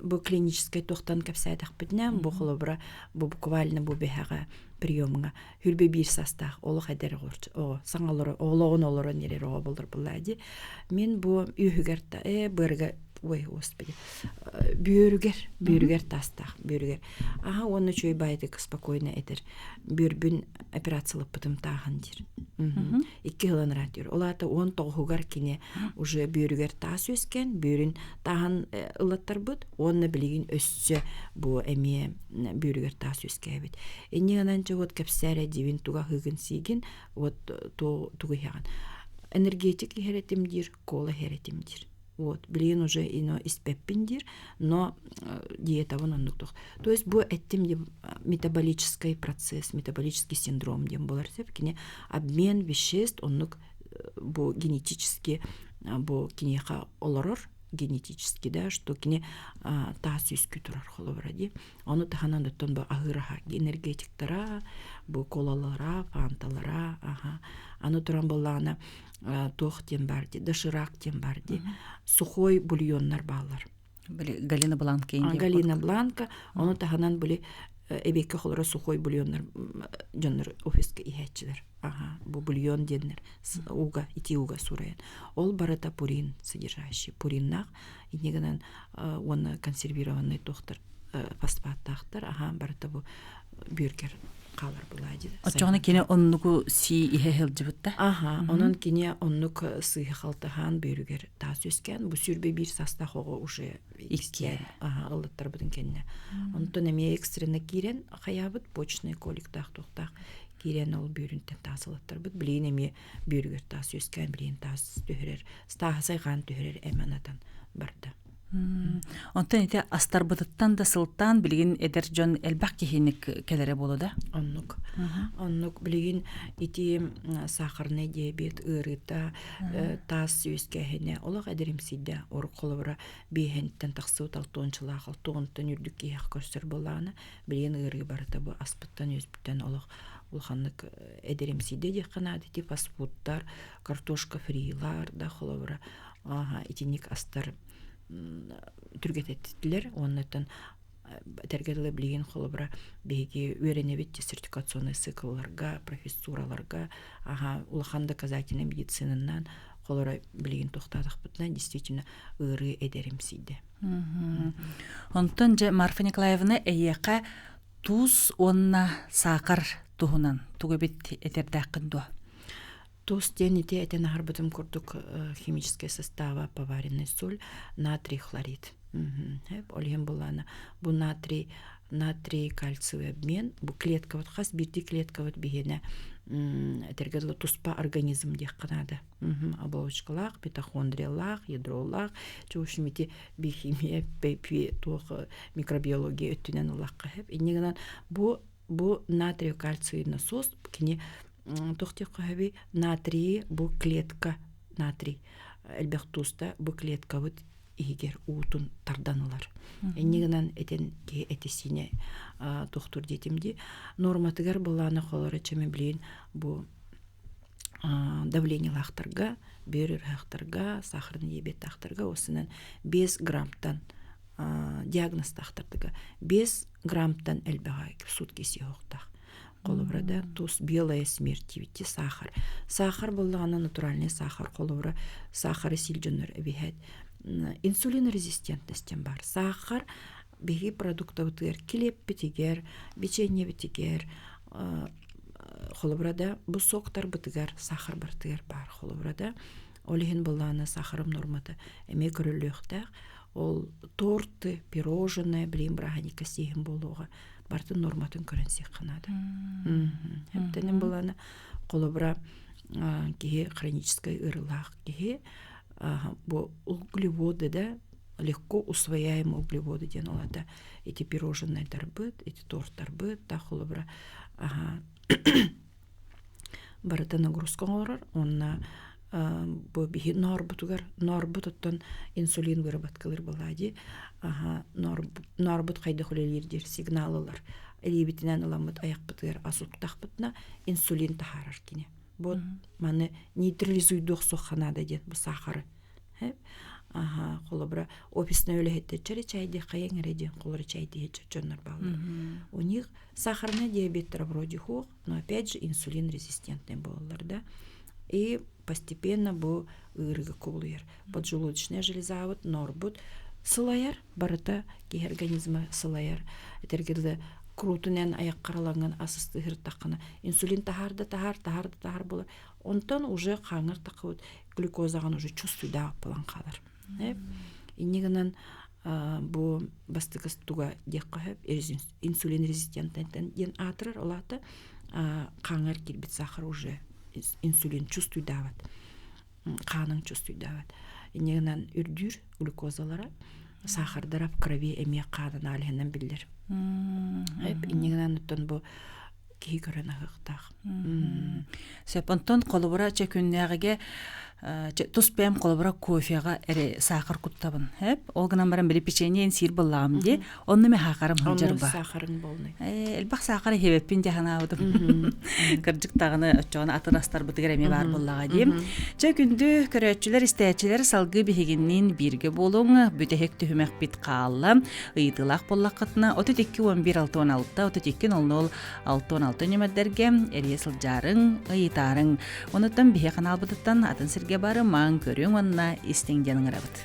Speaker 2: бу клиническэй туохтан кэпсээтэхпитинэ, бу холобура бу буквально бу биһэҕэ приемҥа хүрбэ биир састаах олох эдэр оҕо саҥа олоро олоҕун олорон эрэр оҕо болор буллаа дии. Мин бу үөһүгэр та э быарыга ой господи бүөрүгэр бүөрүгэр таастаах бүөрүгэр аха уонна үчүгэй баайдык спокойно этэр бүөрбүн операциялаппытым тааһын диир икки сылан ыраатыыр ол аата уон тоҕуһугар кини уже бүөрүгэр таас үөскээн бүөрүн тааһын ылаттарбыт уонна билигин өссө бу эмиэ бүөрүгэр таас үөскээбит инньэ гынан дьэ вот кэпсээрэ диибин туга аһыыгын сиигин вот тугу иһэҕин энергетик иһэр этим диир кола иһэр этим диир Вот, билигин уже ино испэппин диир, но диетабын оннук туох. То есть бу эттим диэн метаболический процесс, метаболический синдром диэн буолар сөп. Кини обмен веществ оннук бу генетически бу киниэхэ олорор генетически да, что кини таас үскүү турар холобура дии. Ону таһынан оттон бу аһыыр аһа энергетиктара, бу колалара, фанталара, аха. Аны туран буоллаҕына туох диэн баар дии, доширак диэн баар дии. Сухой бульоннар бааллар.
Speaker 1: Галина Бланка
Speaker 2: Галина Бланка, ону таһынан били эбиэккэ холоро сухой бульоннар дьоннор офиска иһээччилэр. Ага, бу бульон диэннэр уга, ити уга сурайан. Ол барыта пурин содержащий. Пуриннаах, инньэ гынан уонна консервированный туохтар фосфаттаахтар, аха, барыта бу бүргер хаалар булаа дии.
Speaker 1: Оччоҕуна кини оннугу сии иһэ сылдьыбыт да?
Speaker 2: Аха, онон кини оннук сыыһа халтаһаан бүүрүгэр таас үөскээн, бу сүүрбэ биир саастаах оҕо уже иккиэн аха ыллаттарбытын кэннэ. Онтон эмиэ экстренно киирэн хайаабыт почечный коликтаах туохтаах киирэн ол бүүрүнтэн таас ылаттарбыт. Билигин эмиэ бүүрүгэр таас үөскээн, билигин таас түһэрэр, тааһы сайҕаан түһэрэр эмэн атан барда.
Speaker 1: Онтон ити астарбытыттан да сылтаан билигин эдэр дьон элбэх киһини кэлэрэ буолуо да?
Speaker 2: Оннук. Оннук билигин ити сахарный диабет ыарыыта таас үөскээһинэ олох эдэримсийдэ. Орук холобура биэһэнтэн тахсыбыт алтуончалаах алтуонтан үрдүк киһиэхэ көрсөр буоллаҕына, билигин ыарыы барыта бу аспыттан үөспүттэн олох улаханнык эдэримсийдэ диэххэ наада. Ити фастфудтар, картошка фрилар да холобура итинник астар түргэтэттилэр уоннаттан этэргэ дылы билигин холобура биһиги үөрэнэбит диссертационный циклларга профессураларга аха улахан доказательнай медицинанан холоро билигин тохтоотохпутуна действительно ыарыы эдэримсийдэ.
Speaker 1: Онтон дьэ Марфа Николаевна эйиэхэ туус уонна саахар туһунан тугу эбит этэрдээххин дуо?
Speaker 2: Туус диэн ити этэн аһарбытым курдук химическэй состава поваренный соль, натрий хлорид. Ол иһин буллаана бу натрий натрий кальциевый обмен бу клеткабыт хас биирдии клеткабыт биһиэнэ этэргэ дылы туспа организм диэххэ наада. Оболочкалаах, митохондриялаах, ядролаах, в общем ити биохимия, туох микробиология өттүнэн ыллахха сөп. Инньэ гынан бу бу натрий кальций насос кини туох диэххэ сөбүй натрийи бу клетка натрий элбэх тууста бу клеткабыт иһигэр уутун тардан ылар. Инньэ гынан этин киһи этисиинэ туохтуур диэтим дии. Норматыгар былаана холоро чэмэ билигин бу давлениелаахтарга, бүөр ыарыһахтарга, сахарный диабеттаахтарга осынан 5 граммтан диагнозтаахтарга 5 граммтан элбэҕэ сутки сиэһохтаах. Холобура да туус белая смерть диэбитти сахар. Сахар буоллаҕына натуральный сахар холобура сахары сиир дьоннор эбиһээт инсулинорезистентность диэн баар. Сахар биһиги продуктабытыгар килиэппитигэр, печеньебитигэр холобура да бу соктарбытыгар сахар барытыгар баар холобура да ол иһин буоллаҕына сахарым нормата эмиэ көрүллүөхтээх ол торты пирожное билигин бырааһынньыкка сиэһин буолуоҕа барытын норматын көрөн сиэххэ наада эптэнин буоллаҕына холобура киһи хроническай ыарыылаах киһи бу углеводы да легко усвояемые углеводы диэн ол ата ити пироженайдарбыт ити тортарбыт да холобура барыта нагрузка оҥорор уонна Бу биһи ноорбутугар ноорбут оттон инсулин выработкалыыр буолаа дии. Аха ноорбут хайдах үлэлиир диир сигнал ылар. Илиибитинэн ыламмыт айахпытыгар ас уктахпытына инсулин таһаарар кини. Бу маны нейтрализуйдуох суохха наада диэн бу саахары. Аха холобура офиснай үлэһиттэр чэри чайдиэх хайаҥ эрэ диэн холоро чайдиһи дьоннор бааллар. У них сахарный диабеттара вроде хуох, но опять же инсулин резистентный буолаллар да. И постепенно бу ыарыыга кубулуйар. Поджелудочная железабыт, норбут сылайар, барыта киһи организма сылайар. Этэргэ дылы крутунэн аяк харалаҥын асыстыһыртаххына инсулин таһаар да таһаар, таһаар да таһаар буолар. Онтон уже хаҥар тахыбыт глюкозаҕын уже чувствуйдаах буолан хаалар. Инньэ гынан бу бастакы туга диэххэ сөп инсулин резистентен диэн аатырар ол аата хааҥар киирбит сахар уже инсулин чувствуйдаабат хааныҥ чувствуйдаабат инньэ гынан үрдүүр глюкозалара сахардара в крови эмиэ хаан аналиһынан биллэр инньэ гынан оттон бу киһи көрөн аһыахтаах.
Speaker 1: Сөп. Онтон холобура чэ күннээҕигэ тус бэйэм холобура кофеҕа эрэ саахар куттабын. Эп ол гынан баран били печенье сиир буоллаҕым дии. Онно мэ саахарым сылдьар ба.
Speaker 2: Саахарыҥ болнай.
Speaker 1: Элбэх саахар иһэбэппин дии санаабытым. Кырдьык даҕаны оччоҕуна атын астарбытыгар эмиэ баар буоллаҕа дии. Чэ күндү көрөөччүлэр, истээччилэр салгыы биһигинниин бииргэ буолуҥ. Бүтэһик түһүмэхпит хаалла. Ыйытыылаах буоллаххытына 32 11 66 32 00 66 нүмердэргэ эрийэ сылдьаарыҥ, ыйытаарыҥ. Онуттан биһи ханаалбытыттан атын сиргэ барымаҥ, көрүҥ уонна истиҥ диэн ыҥырабыт.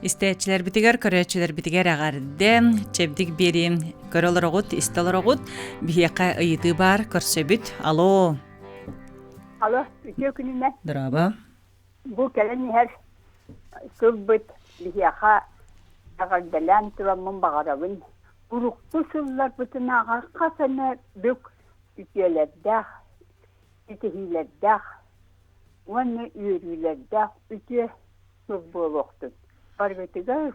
Speaker 1: Истээччилэрбитигэр, көрөөччүлэрбитигэр эҕэрдэ, чэбдик биэриим көрө олороҕут, истэ олороҕут. Биһиэхэ ыйытыы баар, көрсөбүт. Алло!
Speaker 4: Алло, үтүө күнүнэн.
Speaker 1: Дорообо.
Speaker 4: Бу кэлэн иһэр сылбыт биһиэхэ эҕэрдэлээн тураммын баҕарабын. Урукку сылларбытынааҕар хас эмэ бүк үтүөлэрдээх, ситиһиилэрдээх уонна үөрүүлэрдээх үтүө сыл буолуохтун. Барыгытыгар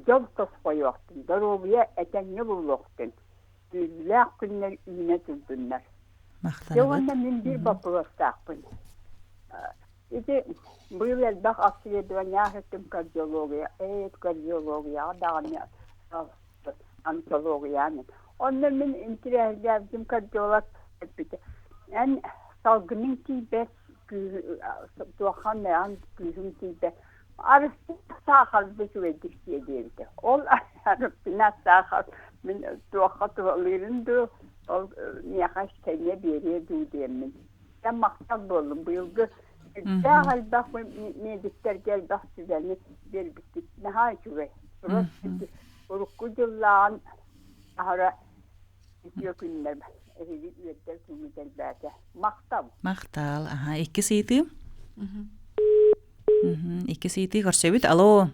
Speaker 4: дьол тосхойуохтун, доруобуйа этэҥҥэ буолуохтун, үөрүүлээх күннэр үүнэ турдуннар. Дьэ
Speaker 1: Махтанабыт.
Speaker 4: уонна мин биир боппуруостаахпын. Ити быйыл элбэх обследованиеҕа сыттым кардиология, кардиологияҕа даҕаны онкологияны. Онно мин интириэһиргээбитим кардиолог эппитэ, эн салгыныҥ тиийбэт, туохха эмэҕин күүһүҥ тиийбэт, арыспыт саахарбыт үчүгэйдик сиэ диэбитэ. Ол арыппына саахар мин туохха туһалыырын дуу, ол миэхэ сэниэ биэриэ дуу диэммин. Дьэ махтал буоллум. Быйылгы сүрдээх элбэх медиктэргэ элбэх сүбэни биэрбиккит. Наһаа үчүгэй. Урукку дьыллааҕын аһара үтүө күннэр эһиги үөрдэр күҥҥүт элбээтэ. Махтал.
Speaker 1: Махтал. Аха, иккис ыйытыы. Иккис ыйытыы көрсөбүт. Алло.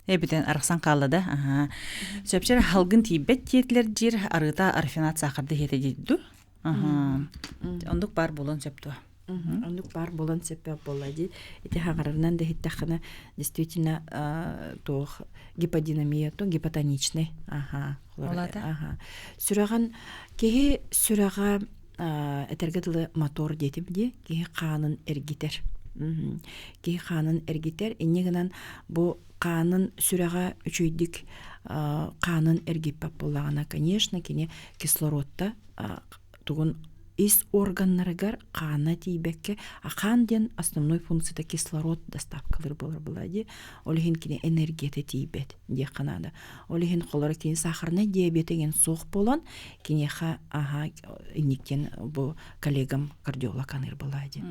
Speaker 1: Эбитен арахсан хаалла да. Аха. Сөпчер халгын тиийбэт диэтилэр диир арыыта рафинат саахарды иһэтэ диэдду. Аха. Ондук баар буолуон сөп дуо?
Speaker 2: Оннук баар буолан сөппөх буолла дии. Ити хаҥарарынан да иһиттэххинэ, действительно туох гиподинамия, то гипотоничный. Аха. Аха. Сүрэҕин киһи сүрэҕэ этэргэ дылы мотор диэтим дии. Киһи хаанын эргитэр. Киһи хаанын эргитэр. Инньэ гынан бу хаанын сүрэҕэ үчүгэйдик хаанын эргиппэт буоллаҕына, конечно, кини кислородта тугун ис органнарыгар хаана тиийбэккэ, а хаан диэн основной функцията кислород доставкалыыр буолар буолаа дии. Ол иһин кини энергията тиийбэт диэххэ наада. Ол иһин холоро кини сахарнай диабет деген суох буолан, киниэхэ аха инниктен бу коллегам кардиолог аныыр буолаа дии.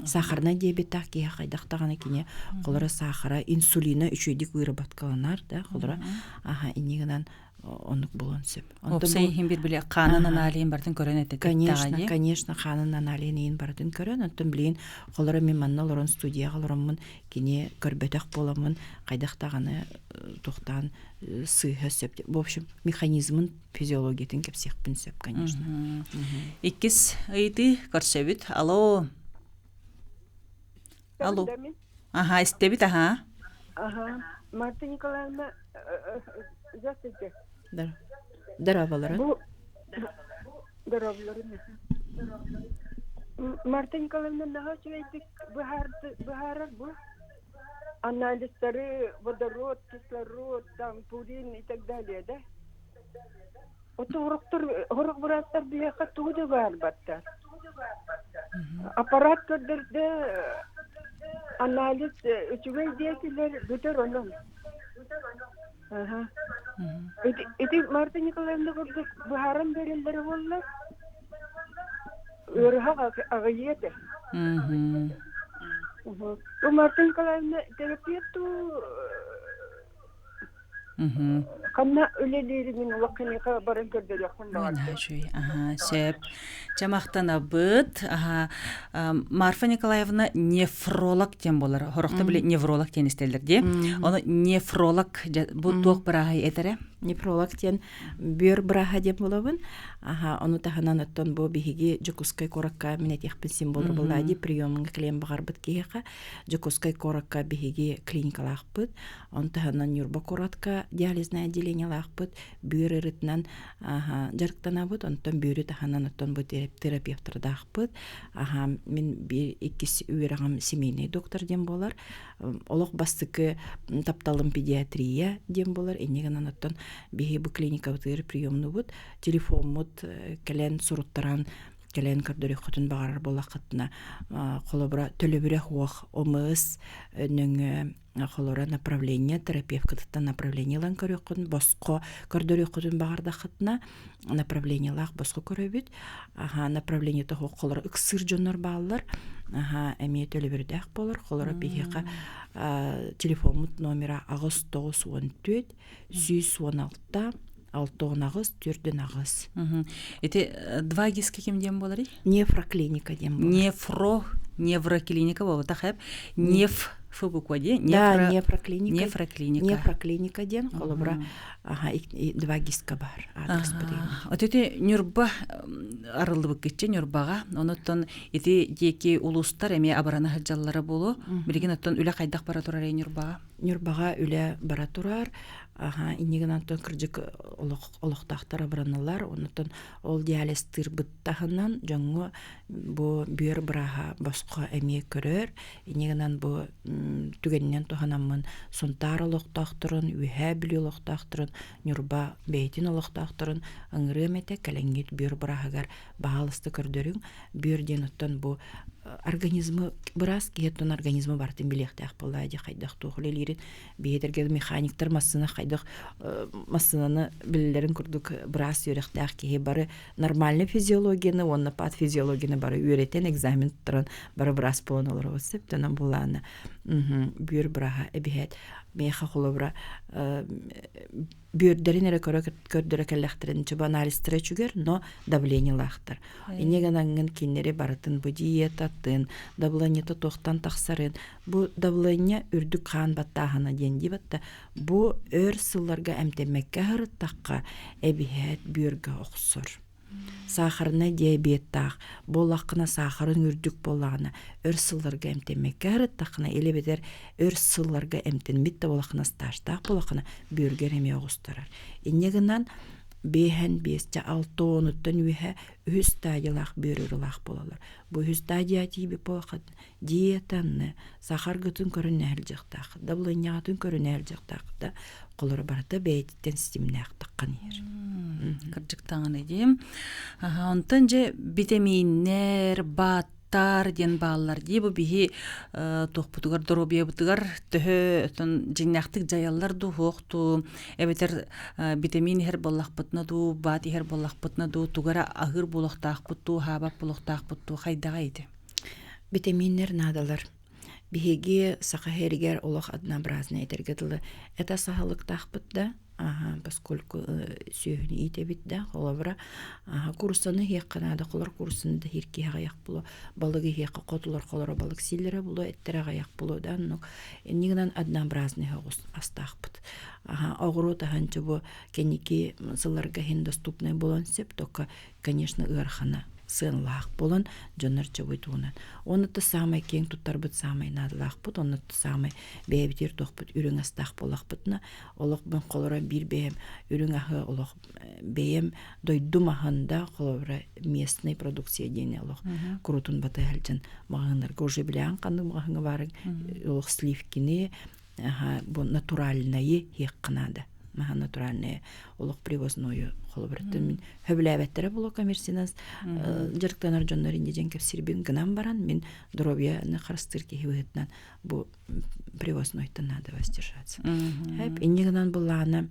Speaker 2: Сахарнай диабеттаах киһи хайдах даҕаны кини холоро сахара инсулина үчүгэйдик выработкаланар да холоро аха инни гынан оннук буолуон сөп.
Speaker 1: Уопсай иһин бир били хаанын аналиһын барытын көрөн этэ
Speaker 2: Конечно, конечно, хаанын аналиһын иһин барытын көрөн, оттон билигин холоро мин манна олорон студияҕа олороммун кини көрбөтөх буоламмын хайдах даҕаны туохтаан сыыһа сөп. В общем, механизмын физиологиятын кэпсиэхпин сөп, конечно.
Speaker 1: Иккис ыйытыы көрсөбүт. Алло. Алло. Аха, истэбит, аха.
Speaker 5: Ага. Марта Николаевна, здравствуйте.
Speaker 2: Да. Дорооболорун.
Speaker 5: Бу дорооболорун. Марта Николаевна наһаа үчүгэйдик быһаарар бу. Анализтары, водород, кислород, там, пурин и так далее, да? Ото хорохтор, хорох бырааттар биһиэхэ тугу да баарбаттар. Аппарат көрдөрдө, анализ үчүгэй диэтилэр, бүтэр онон. Ити, ити Марта Николаевна курдук быһааран биэрэллэрэ буоллар, ыарыһах аҕыйыа этэ. Бу Марта Николаевна терапевт дуу, Ханна үлэлиирин улаханыха баран көрдөрүөхпүн баҕардым.
Speaker 1: Үчүгэй. Аха, сөп. Чэ махтанабыт. Аха, Марфа Николаевна нефролог диэн буолар. Хорохто били невролог диэн истэллэр дии. Ону нефролог бу туох бырааһай этэрэ?
Speaker 2: Нефролог диэн бүөр бырааһа диэн буолабын. Аха, ону таһынан оттон бу биһиги Дьокуускай куоракка мин этиэхпин син буолар буоллаа дии приемҥа кэлиэн баҕарбыт киһиэхэ Дьокуускай куоракка биһиги клиникалаахпыт. Он таһынан Ньурба куоратка диализное отделениелаахпыт, бүөр ырытынан дьарыктанабыт, онтон бүөрү таһынан оттон бу терапевтардаахпыт. Аха, мин биир иккис үөрэҕим семейный доктор диэн буолар. Олох бастакы тапталым педиатрия диэн буолар. Инньэ гынан оттон биһи бу клиникабытыгар приемнубут, телефоммут кэлэн суруттаран кэлэн көрдөрүөххүтүн баҕарар буоллаххытына, холобура төлөбүрэ суох ОМС нөҥүө холоро направление терапевткытыттан направление ылан көрүөххүн босхо көрдөрүөххүтүн баҕардаххытына направлениелаах босхо көрөбүт аха направлениета суох холоро ыксыыр дьоннор бааллар аха эмиэ төлөбүрдээх буолар холоро биһиэхэ телефоммут номера 8 94 116 68 48.
Speaker 1: Ити 2ГИС ким диэн буоларый?
Speaker 2: Нефроклиника диэн буолар.
Speaker 1: Нефро, невроклиника буолбатах эп. Неф Ф буква дии.
Speaker 2: Да, нефроклиника.
Speaker 1: Нефроклиника.
Speaker 2: Нефроклиника диэн холобура аха 2ГИСка бар адрес
Speaker 1: Вот ити Ньурба арыллыбыккыччы Ньурбаҕа. Онуттан ити диэки улуустар эмиэ абарана сылдьаллара буолуо. Билигин оттон үлэ хайдах бара турар Ньурбаҕа?
Speaker 2: Ньурбаҕа үлэ бара турар. Аха, иннигин онтон кырдьык олох олохтоохтор абыраналлар. Оннуттан ол диализтыырбыт таһынан дьоҥҥо бу бүөр бырааһа босхо эмиэ көрөр. Иннигинэн бу түгэнинэн туһанаммын Сунтаар олохтоохторун, Үөһээ Бүлүү олохтоохторун, Ньурба бэйэтин олохтоохторун ыҥырыам этэ кэлэҥҥит бүөр бырааһыгар баһаалыста көрдөрүҥ. Бүөр диэн оттон бу организмы быраас киһи оттон организмы барытын билиэхтээх буоллаа дии хайдах туох үлэлиирин биһиэтэргэ механиктар массыына хайдах массыынаны билэллэрин курдук быраас үөрэхтээх киһи бары нормальный физиологияны уонна патфизиологияны бары үөрэтэн экзамен туттаран бары быраас буолан олоробут сөптөнөн булааны бүөр бырааһа эбиһээт миэхэ холобура бүөрдэрин эрэ көрө көрдөрө кэллэхтэрин чуба анализтара үчүгэр но давлениелаахтар инньэ гынаҥҥын кинилэри барытын бу диетатын давлениета туохтан тахсарын бу давление үрдүк хаан баттааһына диэн диибат да бу өр сылларга эмтэммэккэ аһарыттахха эбиһээт бүөргэ охсор сахарнай диабеттаах буоллаххына саахарыҥ үрдүк буоллаҕына өр сылларга эмтэммэккэ аһарыттаххына или эбэтэр өр сылларга эмтэммит да буоллаххына стажтаах буоллаххына бүөргэр эмиэ оҕустарар инньэ гынан биэһэн биэс ча алта уонуттан үөһэ үһүс стадиялаах бүөр ыарыылаах буолаллар бу үһүс стадия тиийбит буоллаххына диетаны сахаргытын көрүнэ сылдьыахтаах давлениеҕытын көрүнэ сылдьыахтаах да холоро барыта бэйэтиттэн ситимнээх таххан иһэр
Speaker 1: кырдьык даҕаны дии онтон дьэ битэмииннэр бааттар диэн бааллар дии бу биһи туохпутугар доруобуйабытыгар төһө оттон дьиҥнээхтик дьайаллар дуу суох дуу эбэтэр битэмиин иһэр буоллахпытына дуу баат иһэр буоллахпытына дуу тугу эрэ аһыыр буолуохтаахпыт дуу аһаабат буолуохтаахпыт дуу хайдаҕай ити
Speaker 2: Битэмииннэр наадалар. Биһиги саха сиригэр олох однообразно этэргэ дылы это саһылыктаахпыт да, аха, поскольку сүөһүнү иитэбит да, холобура, аха, куурусаны иһиэххэ наада, холор куурусаны да иһир киһи аҕыйах буолуо, балыгы иһиэххэ хотулар холоро балык сииллэрэ буолуо, эттэрэ аҕыйах буолуо да, оннук инньэ гынан однообразный оҕус астаахпыт. Аха, оҕуруот аһын бу кэнники сылларга иһин доступнай буолуон сөп, только, конечно, ыарахана. сыаналаах буолан дьоннор чобуйтугунан. Онно да саамай киэҥ туттарбыт саамай наадалаахпыт, онно да саамай бэйэбитигэр туохпут үрүҥ астаах буоллахпытына, олох бын холоро биир бэйэм үрүҥ аһы олох бэйэм дойдум аһын да холобура местный продукция диэни олох курутун батыһа сылдьан маҕаһыыннарга уже билэҕин ханнык маҕаһыыҥҥа баарыҥ олох сливкини бу натуральнайы иһиэххэ наада маһа натуральное олох привознойу холобуруттан мин хөбүлээбэттэрэ буолуо коммерсинас дьарыктанар дьоннор инньэ диэн кэпсиирбин гынан баран мин здоровьяны харыстыыр киһи быһыытынан бу привознойтан надо воздержаться. Инньэ гынан буллаҕына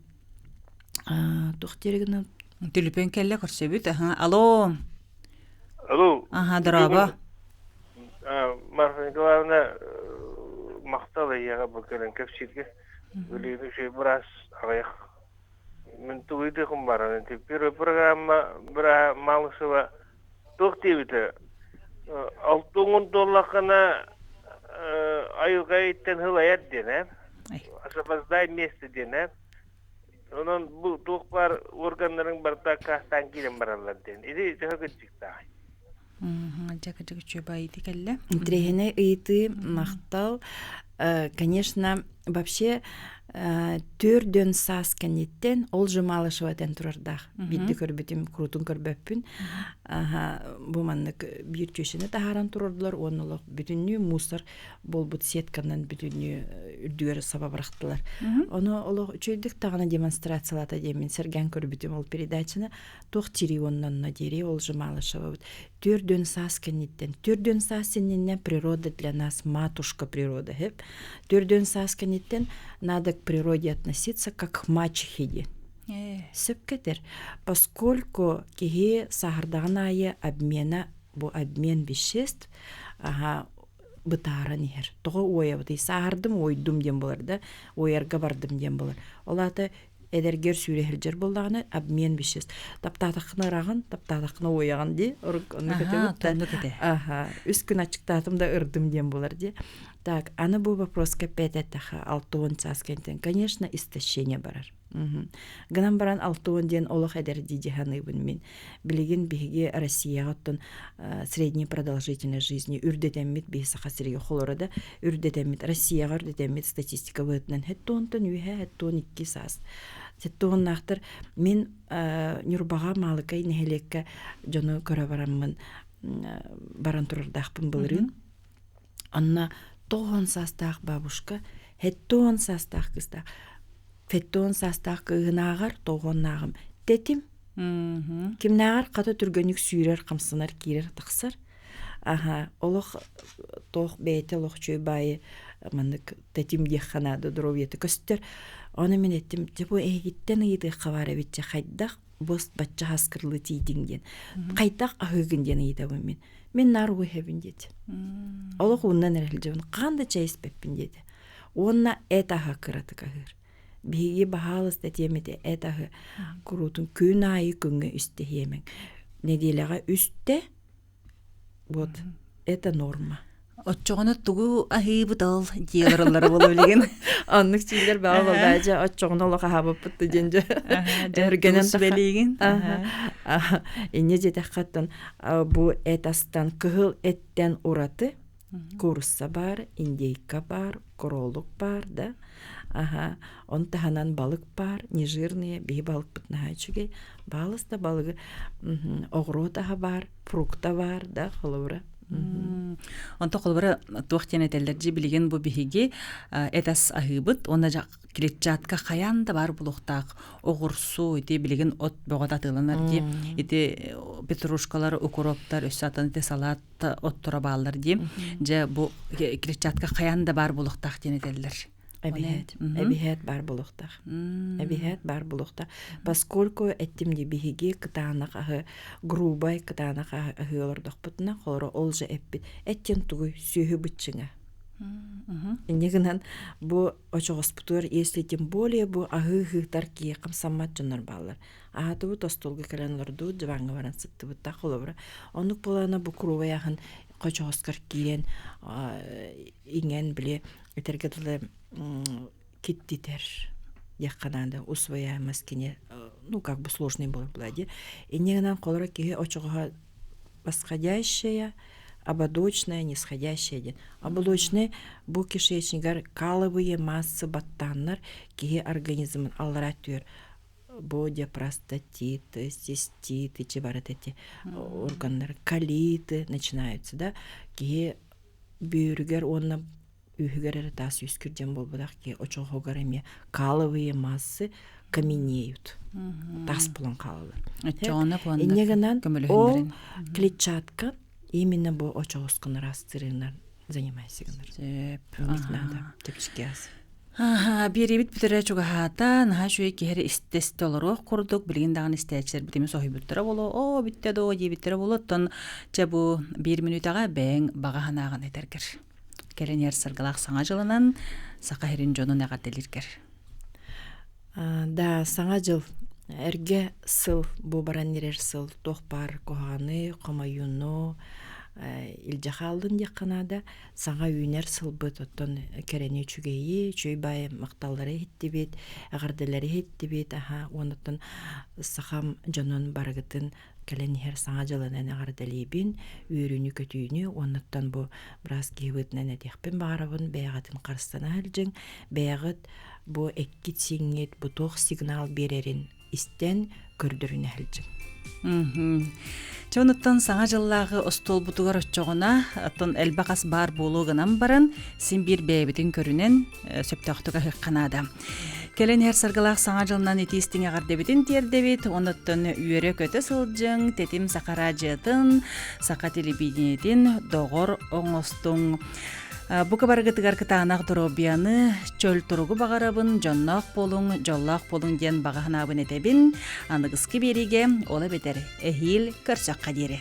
Speaker 2: туох диэри гынан
Speaker 1: Түлүпүөн кэллэ көрсөбүт. Аха. Алло.
Speaker 6: Алло.
Speaker 1: Аха, дорообо.
Speaker 6: Марфа Николаевна махтал эйиэхэ бу кэлэн кэпсииргэ. Билигин үчүгэй быраас аҕыйах. Мин тугуйдыахым баран ити первая программа быраа Малышева туох диэбитэ алтыҥын туоллаххына айылҕа иттэн һылайар диэн ээ освобождай место диэн ээ онон бу туох баар органнарыҥ барыта аккаастаан киирэн бараллар диэн ити төһө кырдьыктааҕый
Speaker 1: Дьэ кырдьык үчүгэй ыйытыы кэллэ.
Speaker 2: Интэриэһинэй ыйытыы, махтал. Конечно, вообще төрдөн саас кэнниттэн ол же Малышева этэн турардаах. Биирдэ көрбүтүм, курутун көрбөппүн. Бу маннык биир чүөчэни таһааран турардылар уонна олох бүтүннүү мусор буолбут сетканан бүтүннүү үрдүгэр саба бырахтылар. Ону олох үчүгэйдик даҕаны демонстрациялаата диэммин сэргээн көрбүтүм ол передачаны. Туох тирии уонна диэри ол же Малышевабыт. Төрдөн саас кэнниттэн, төрдөн саас иннинэ природа для нас матушка природа хэп. Төрдөн саас кэнниттэн надо к природе относиться как к мачехе диэн. Сөпкө этэр. Поскольку киһи саһардаҕын аайы обмена бу обмен веществ аха бытааран иһэр. Тоҕо уойабытый? Сааһырдым, уойдум диэн буолар да, уойарга бардым диэн буолар. Ол аата эдэргэр сүүрэ сылдьар буоллаҕына обмен веществ таптаатаххына ыраҕын таптаатаххына уойаҕын дии оннук этэ аха үс күн аччыктаатым да ырдым диэн буолар дии так аны бу вопроска опять эттэххэ 60 саас кэнтэн конечно истощение барар гынан баран 60 диэн олох эдэр дии дьаһаныыбын мин билигин биһиги Россияҕа оттон средняя продолжительность жизни үрдэтэммит биһи Саха сиригэр холоро да үрдэтэммит Россияҕа үрдэтэммит статистика быһыытынан хэттуонтан үөһэ хэттуон икки саас сэттуоннаахтар мин Ньурбаҕа Маалыкай нэһилиэккэ дьону көрө бараммын баран турардаахпын былырыын онно тоҕон саастаах бабушка хэттуон саастаах кыыстаах феттуон саастаах кыыһынааҕар тоҕоннааҕым тэтим кимнээҕэр хата түргэнник сүүрэр хамсанар киирэр тахсар Аха, олох туох бэйэтэ олох үчүгэй баайы маннык тэтим диэххэ наада доруобуйата көстөр. Ону мин эттим, дьэ бу эһигиттэн ыйытыахха баар эбит дьэ хайдах бу бачча хаскырлыы тиийдиҥ диэн. Хайдах аһыыгын диэн ыйытабын мин. Мин наар уу иһэбин диэтэ. Олох ууннан эрэ сылдьабын, хаһан да чэй испэппин диэтэ. Уонна эт аһа кыратык аһыыр. Биһиги баһаалыста этиэм этэ эт аһы куруутун күн аайы күҥҥэ үстэ иһиэмэҥ. Нэдиэлэҕэ үстэ Вот это норма.
Speaker 1: Оччоҕуна тугу аһыыбыт ол диэлэр буола билигин.
Speaker 2: Оннук сиилэр баҕа буолла дьэ оччоҕуна олох аһаабыппыт да диэн дьэ
Speaker 1: өргөнөн бэлиигин.
Speaker 2: Инньэ диэтэххэттэн бу эт астан кыһыл эттэн ураты куурусса баар, индейка баар, кролик баар да. Аха, он таһынан балык баар, нежирные, биһи балыкпыт наһаа үчүгэй. Баалыс да балыгы оҕуруот аһа баар, фрукта баар да, холобура.
Speaker 1: Онто холобура туох диэн этэллэр дьи билигин бу биһиги эт ас аһыыбыт уонна клетчатка хайаан да баар буолуохтаах оҕурсу ити билигин от бөҕө атыыланар дии ити петрушкалар укроптар өссө атын ити салат отторо бааллар дии. Дьэ бу клетчатка хайаан да баар буолуохтаах диэн этэллэр.
Speaker 2: Эбиһээт. Эбиһээт баар буолуохтаах. Эбиһээт баар буолуохтаах. Поскольку эттим дии биһиги кытаанах аһы грубай кытаанах аһы олордохпутуна холоро ол же эппит эттен тугуй сүөһү быччыҥа. Инньэ гынан бу очоҕоспутугар если тем более бу аһыы ыһыытар киһи хамсаммат дьоннор бааллар. Аһатыбыт остуолга кэлэн олордубут, диваҥҥа баран сыттыбыт да холобура. Оннук буолаана бу куруубай аһын хочоҕоскор киирэн иҥэн били этэргэ дылы киттитэр диэххэ наада усвояемость кини ну как бы сложный буолар буолаа дии. Инньэ гынан холоро киһи очоҕоһо Восходящая, ободочная, нисходящая диэн. Ободочный бу кишечнигар каловые массы баттааннар киһи организмын аллара түөр бу диапростатиты, циститы, барыт эти органнар, колиты начинаются, да, киһи бүүрүгэр уонна үһүгэр эрэ таас үскүр диэн буолбатах киһи очоҕоһугар эмиэ каловые массы каменеют таас булан хаалалар. Инньэ гынан ол клетчатка именно бу очоҕоскун ыраастырыынар занимайся гынар. Надо чэпчэки ас.
Speaker 1: Биэриибит бүтэрэ чугаһаата, наһаа үчүгэй киһи истэ-истэ олоруох курдук, билигин даҕаны истээччилэрбит эмиэ соһуйбуттара буолуо, оо, бүттэ доо диэбиттэрэ буолуо, оттон чэ бу биир мүнүүтэҕэ бэйэҥ баҕа санааҕын этэргэр. Кэлин иһэр саргылаах саҥа дьылынан Саха сирин дьонун эҕэрдэлииргэр.
Speaker 2: Да, саҥа дьыл эргэ сыл бу баран эрэр сыл туох баар куһаҕаны, хомойууну илдьэ хааллын диэххэ наада. Саҥа үүнэр сылбыт оттон кэрэни үчүгэйи, үчүгэй баай махталлары иһиттибит, эҕэрдэлэри иһиттибит, аха уонуттан сахам дьонун барыгытын кэлэн иһэр саҥа дьылынан эҕэрдэлиибин, үөрүүнү-көтүүнү уоннаттан бу быраас киһибытынан этиэхпин баҕарабын, бэйэҕитин харыстана сылдьыҥ, бэйэҕит бу эккит-сииҥҥит бу туох сигнал биэрэрин истэн көрдөрүнэ сылдьыҥ.
Speaker 1: Чэ онуттан саҥа дьыллааҕы остуолбутугар оччоҕуна оттон элбэх ас баар буолуо гынан баран син биир бэйэбитин көрүнэн сөптөөхтүк аһыахха наада. Кэлэн иһэр саргылаах саҥа дьылынан итии-истиҥ эҕэрдэбитин тиэрдэбит, онуттан үөрэ-көтө сылдьыҥ, тэтим саха радиотын, саха телевидениетин доҕор оҥостуҥ. Бу кыбаргытыгар кытаанах доруобуйаны, чөл туругу баҕарабын, дьонноох буолуҥ, дьоллоох буолуҥ диэн баҕа санаабын этэбин. Аныгыскы биэриигэ ол эбэтэр эһиил көрсөххө диэри.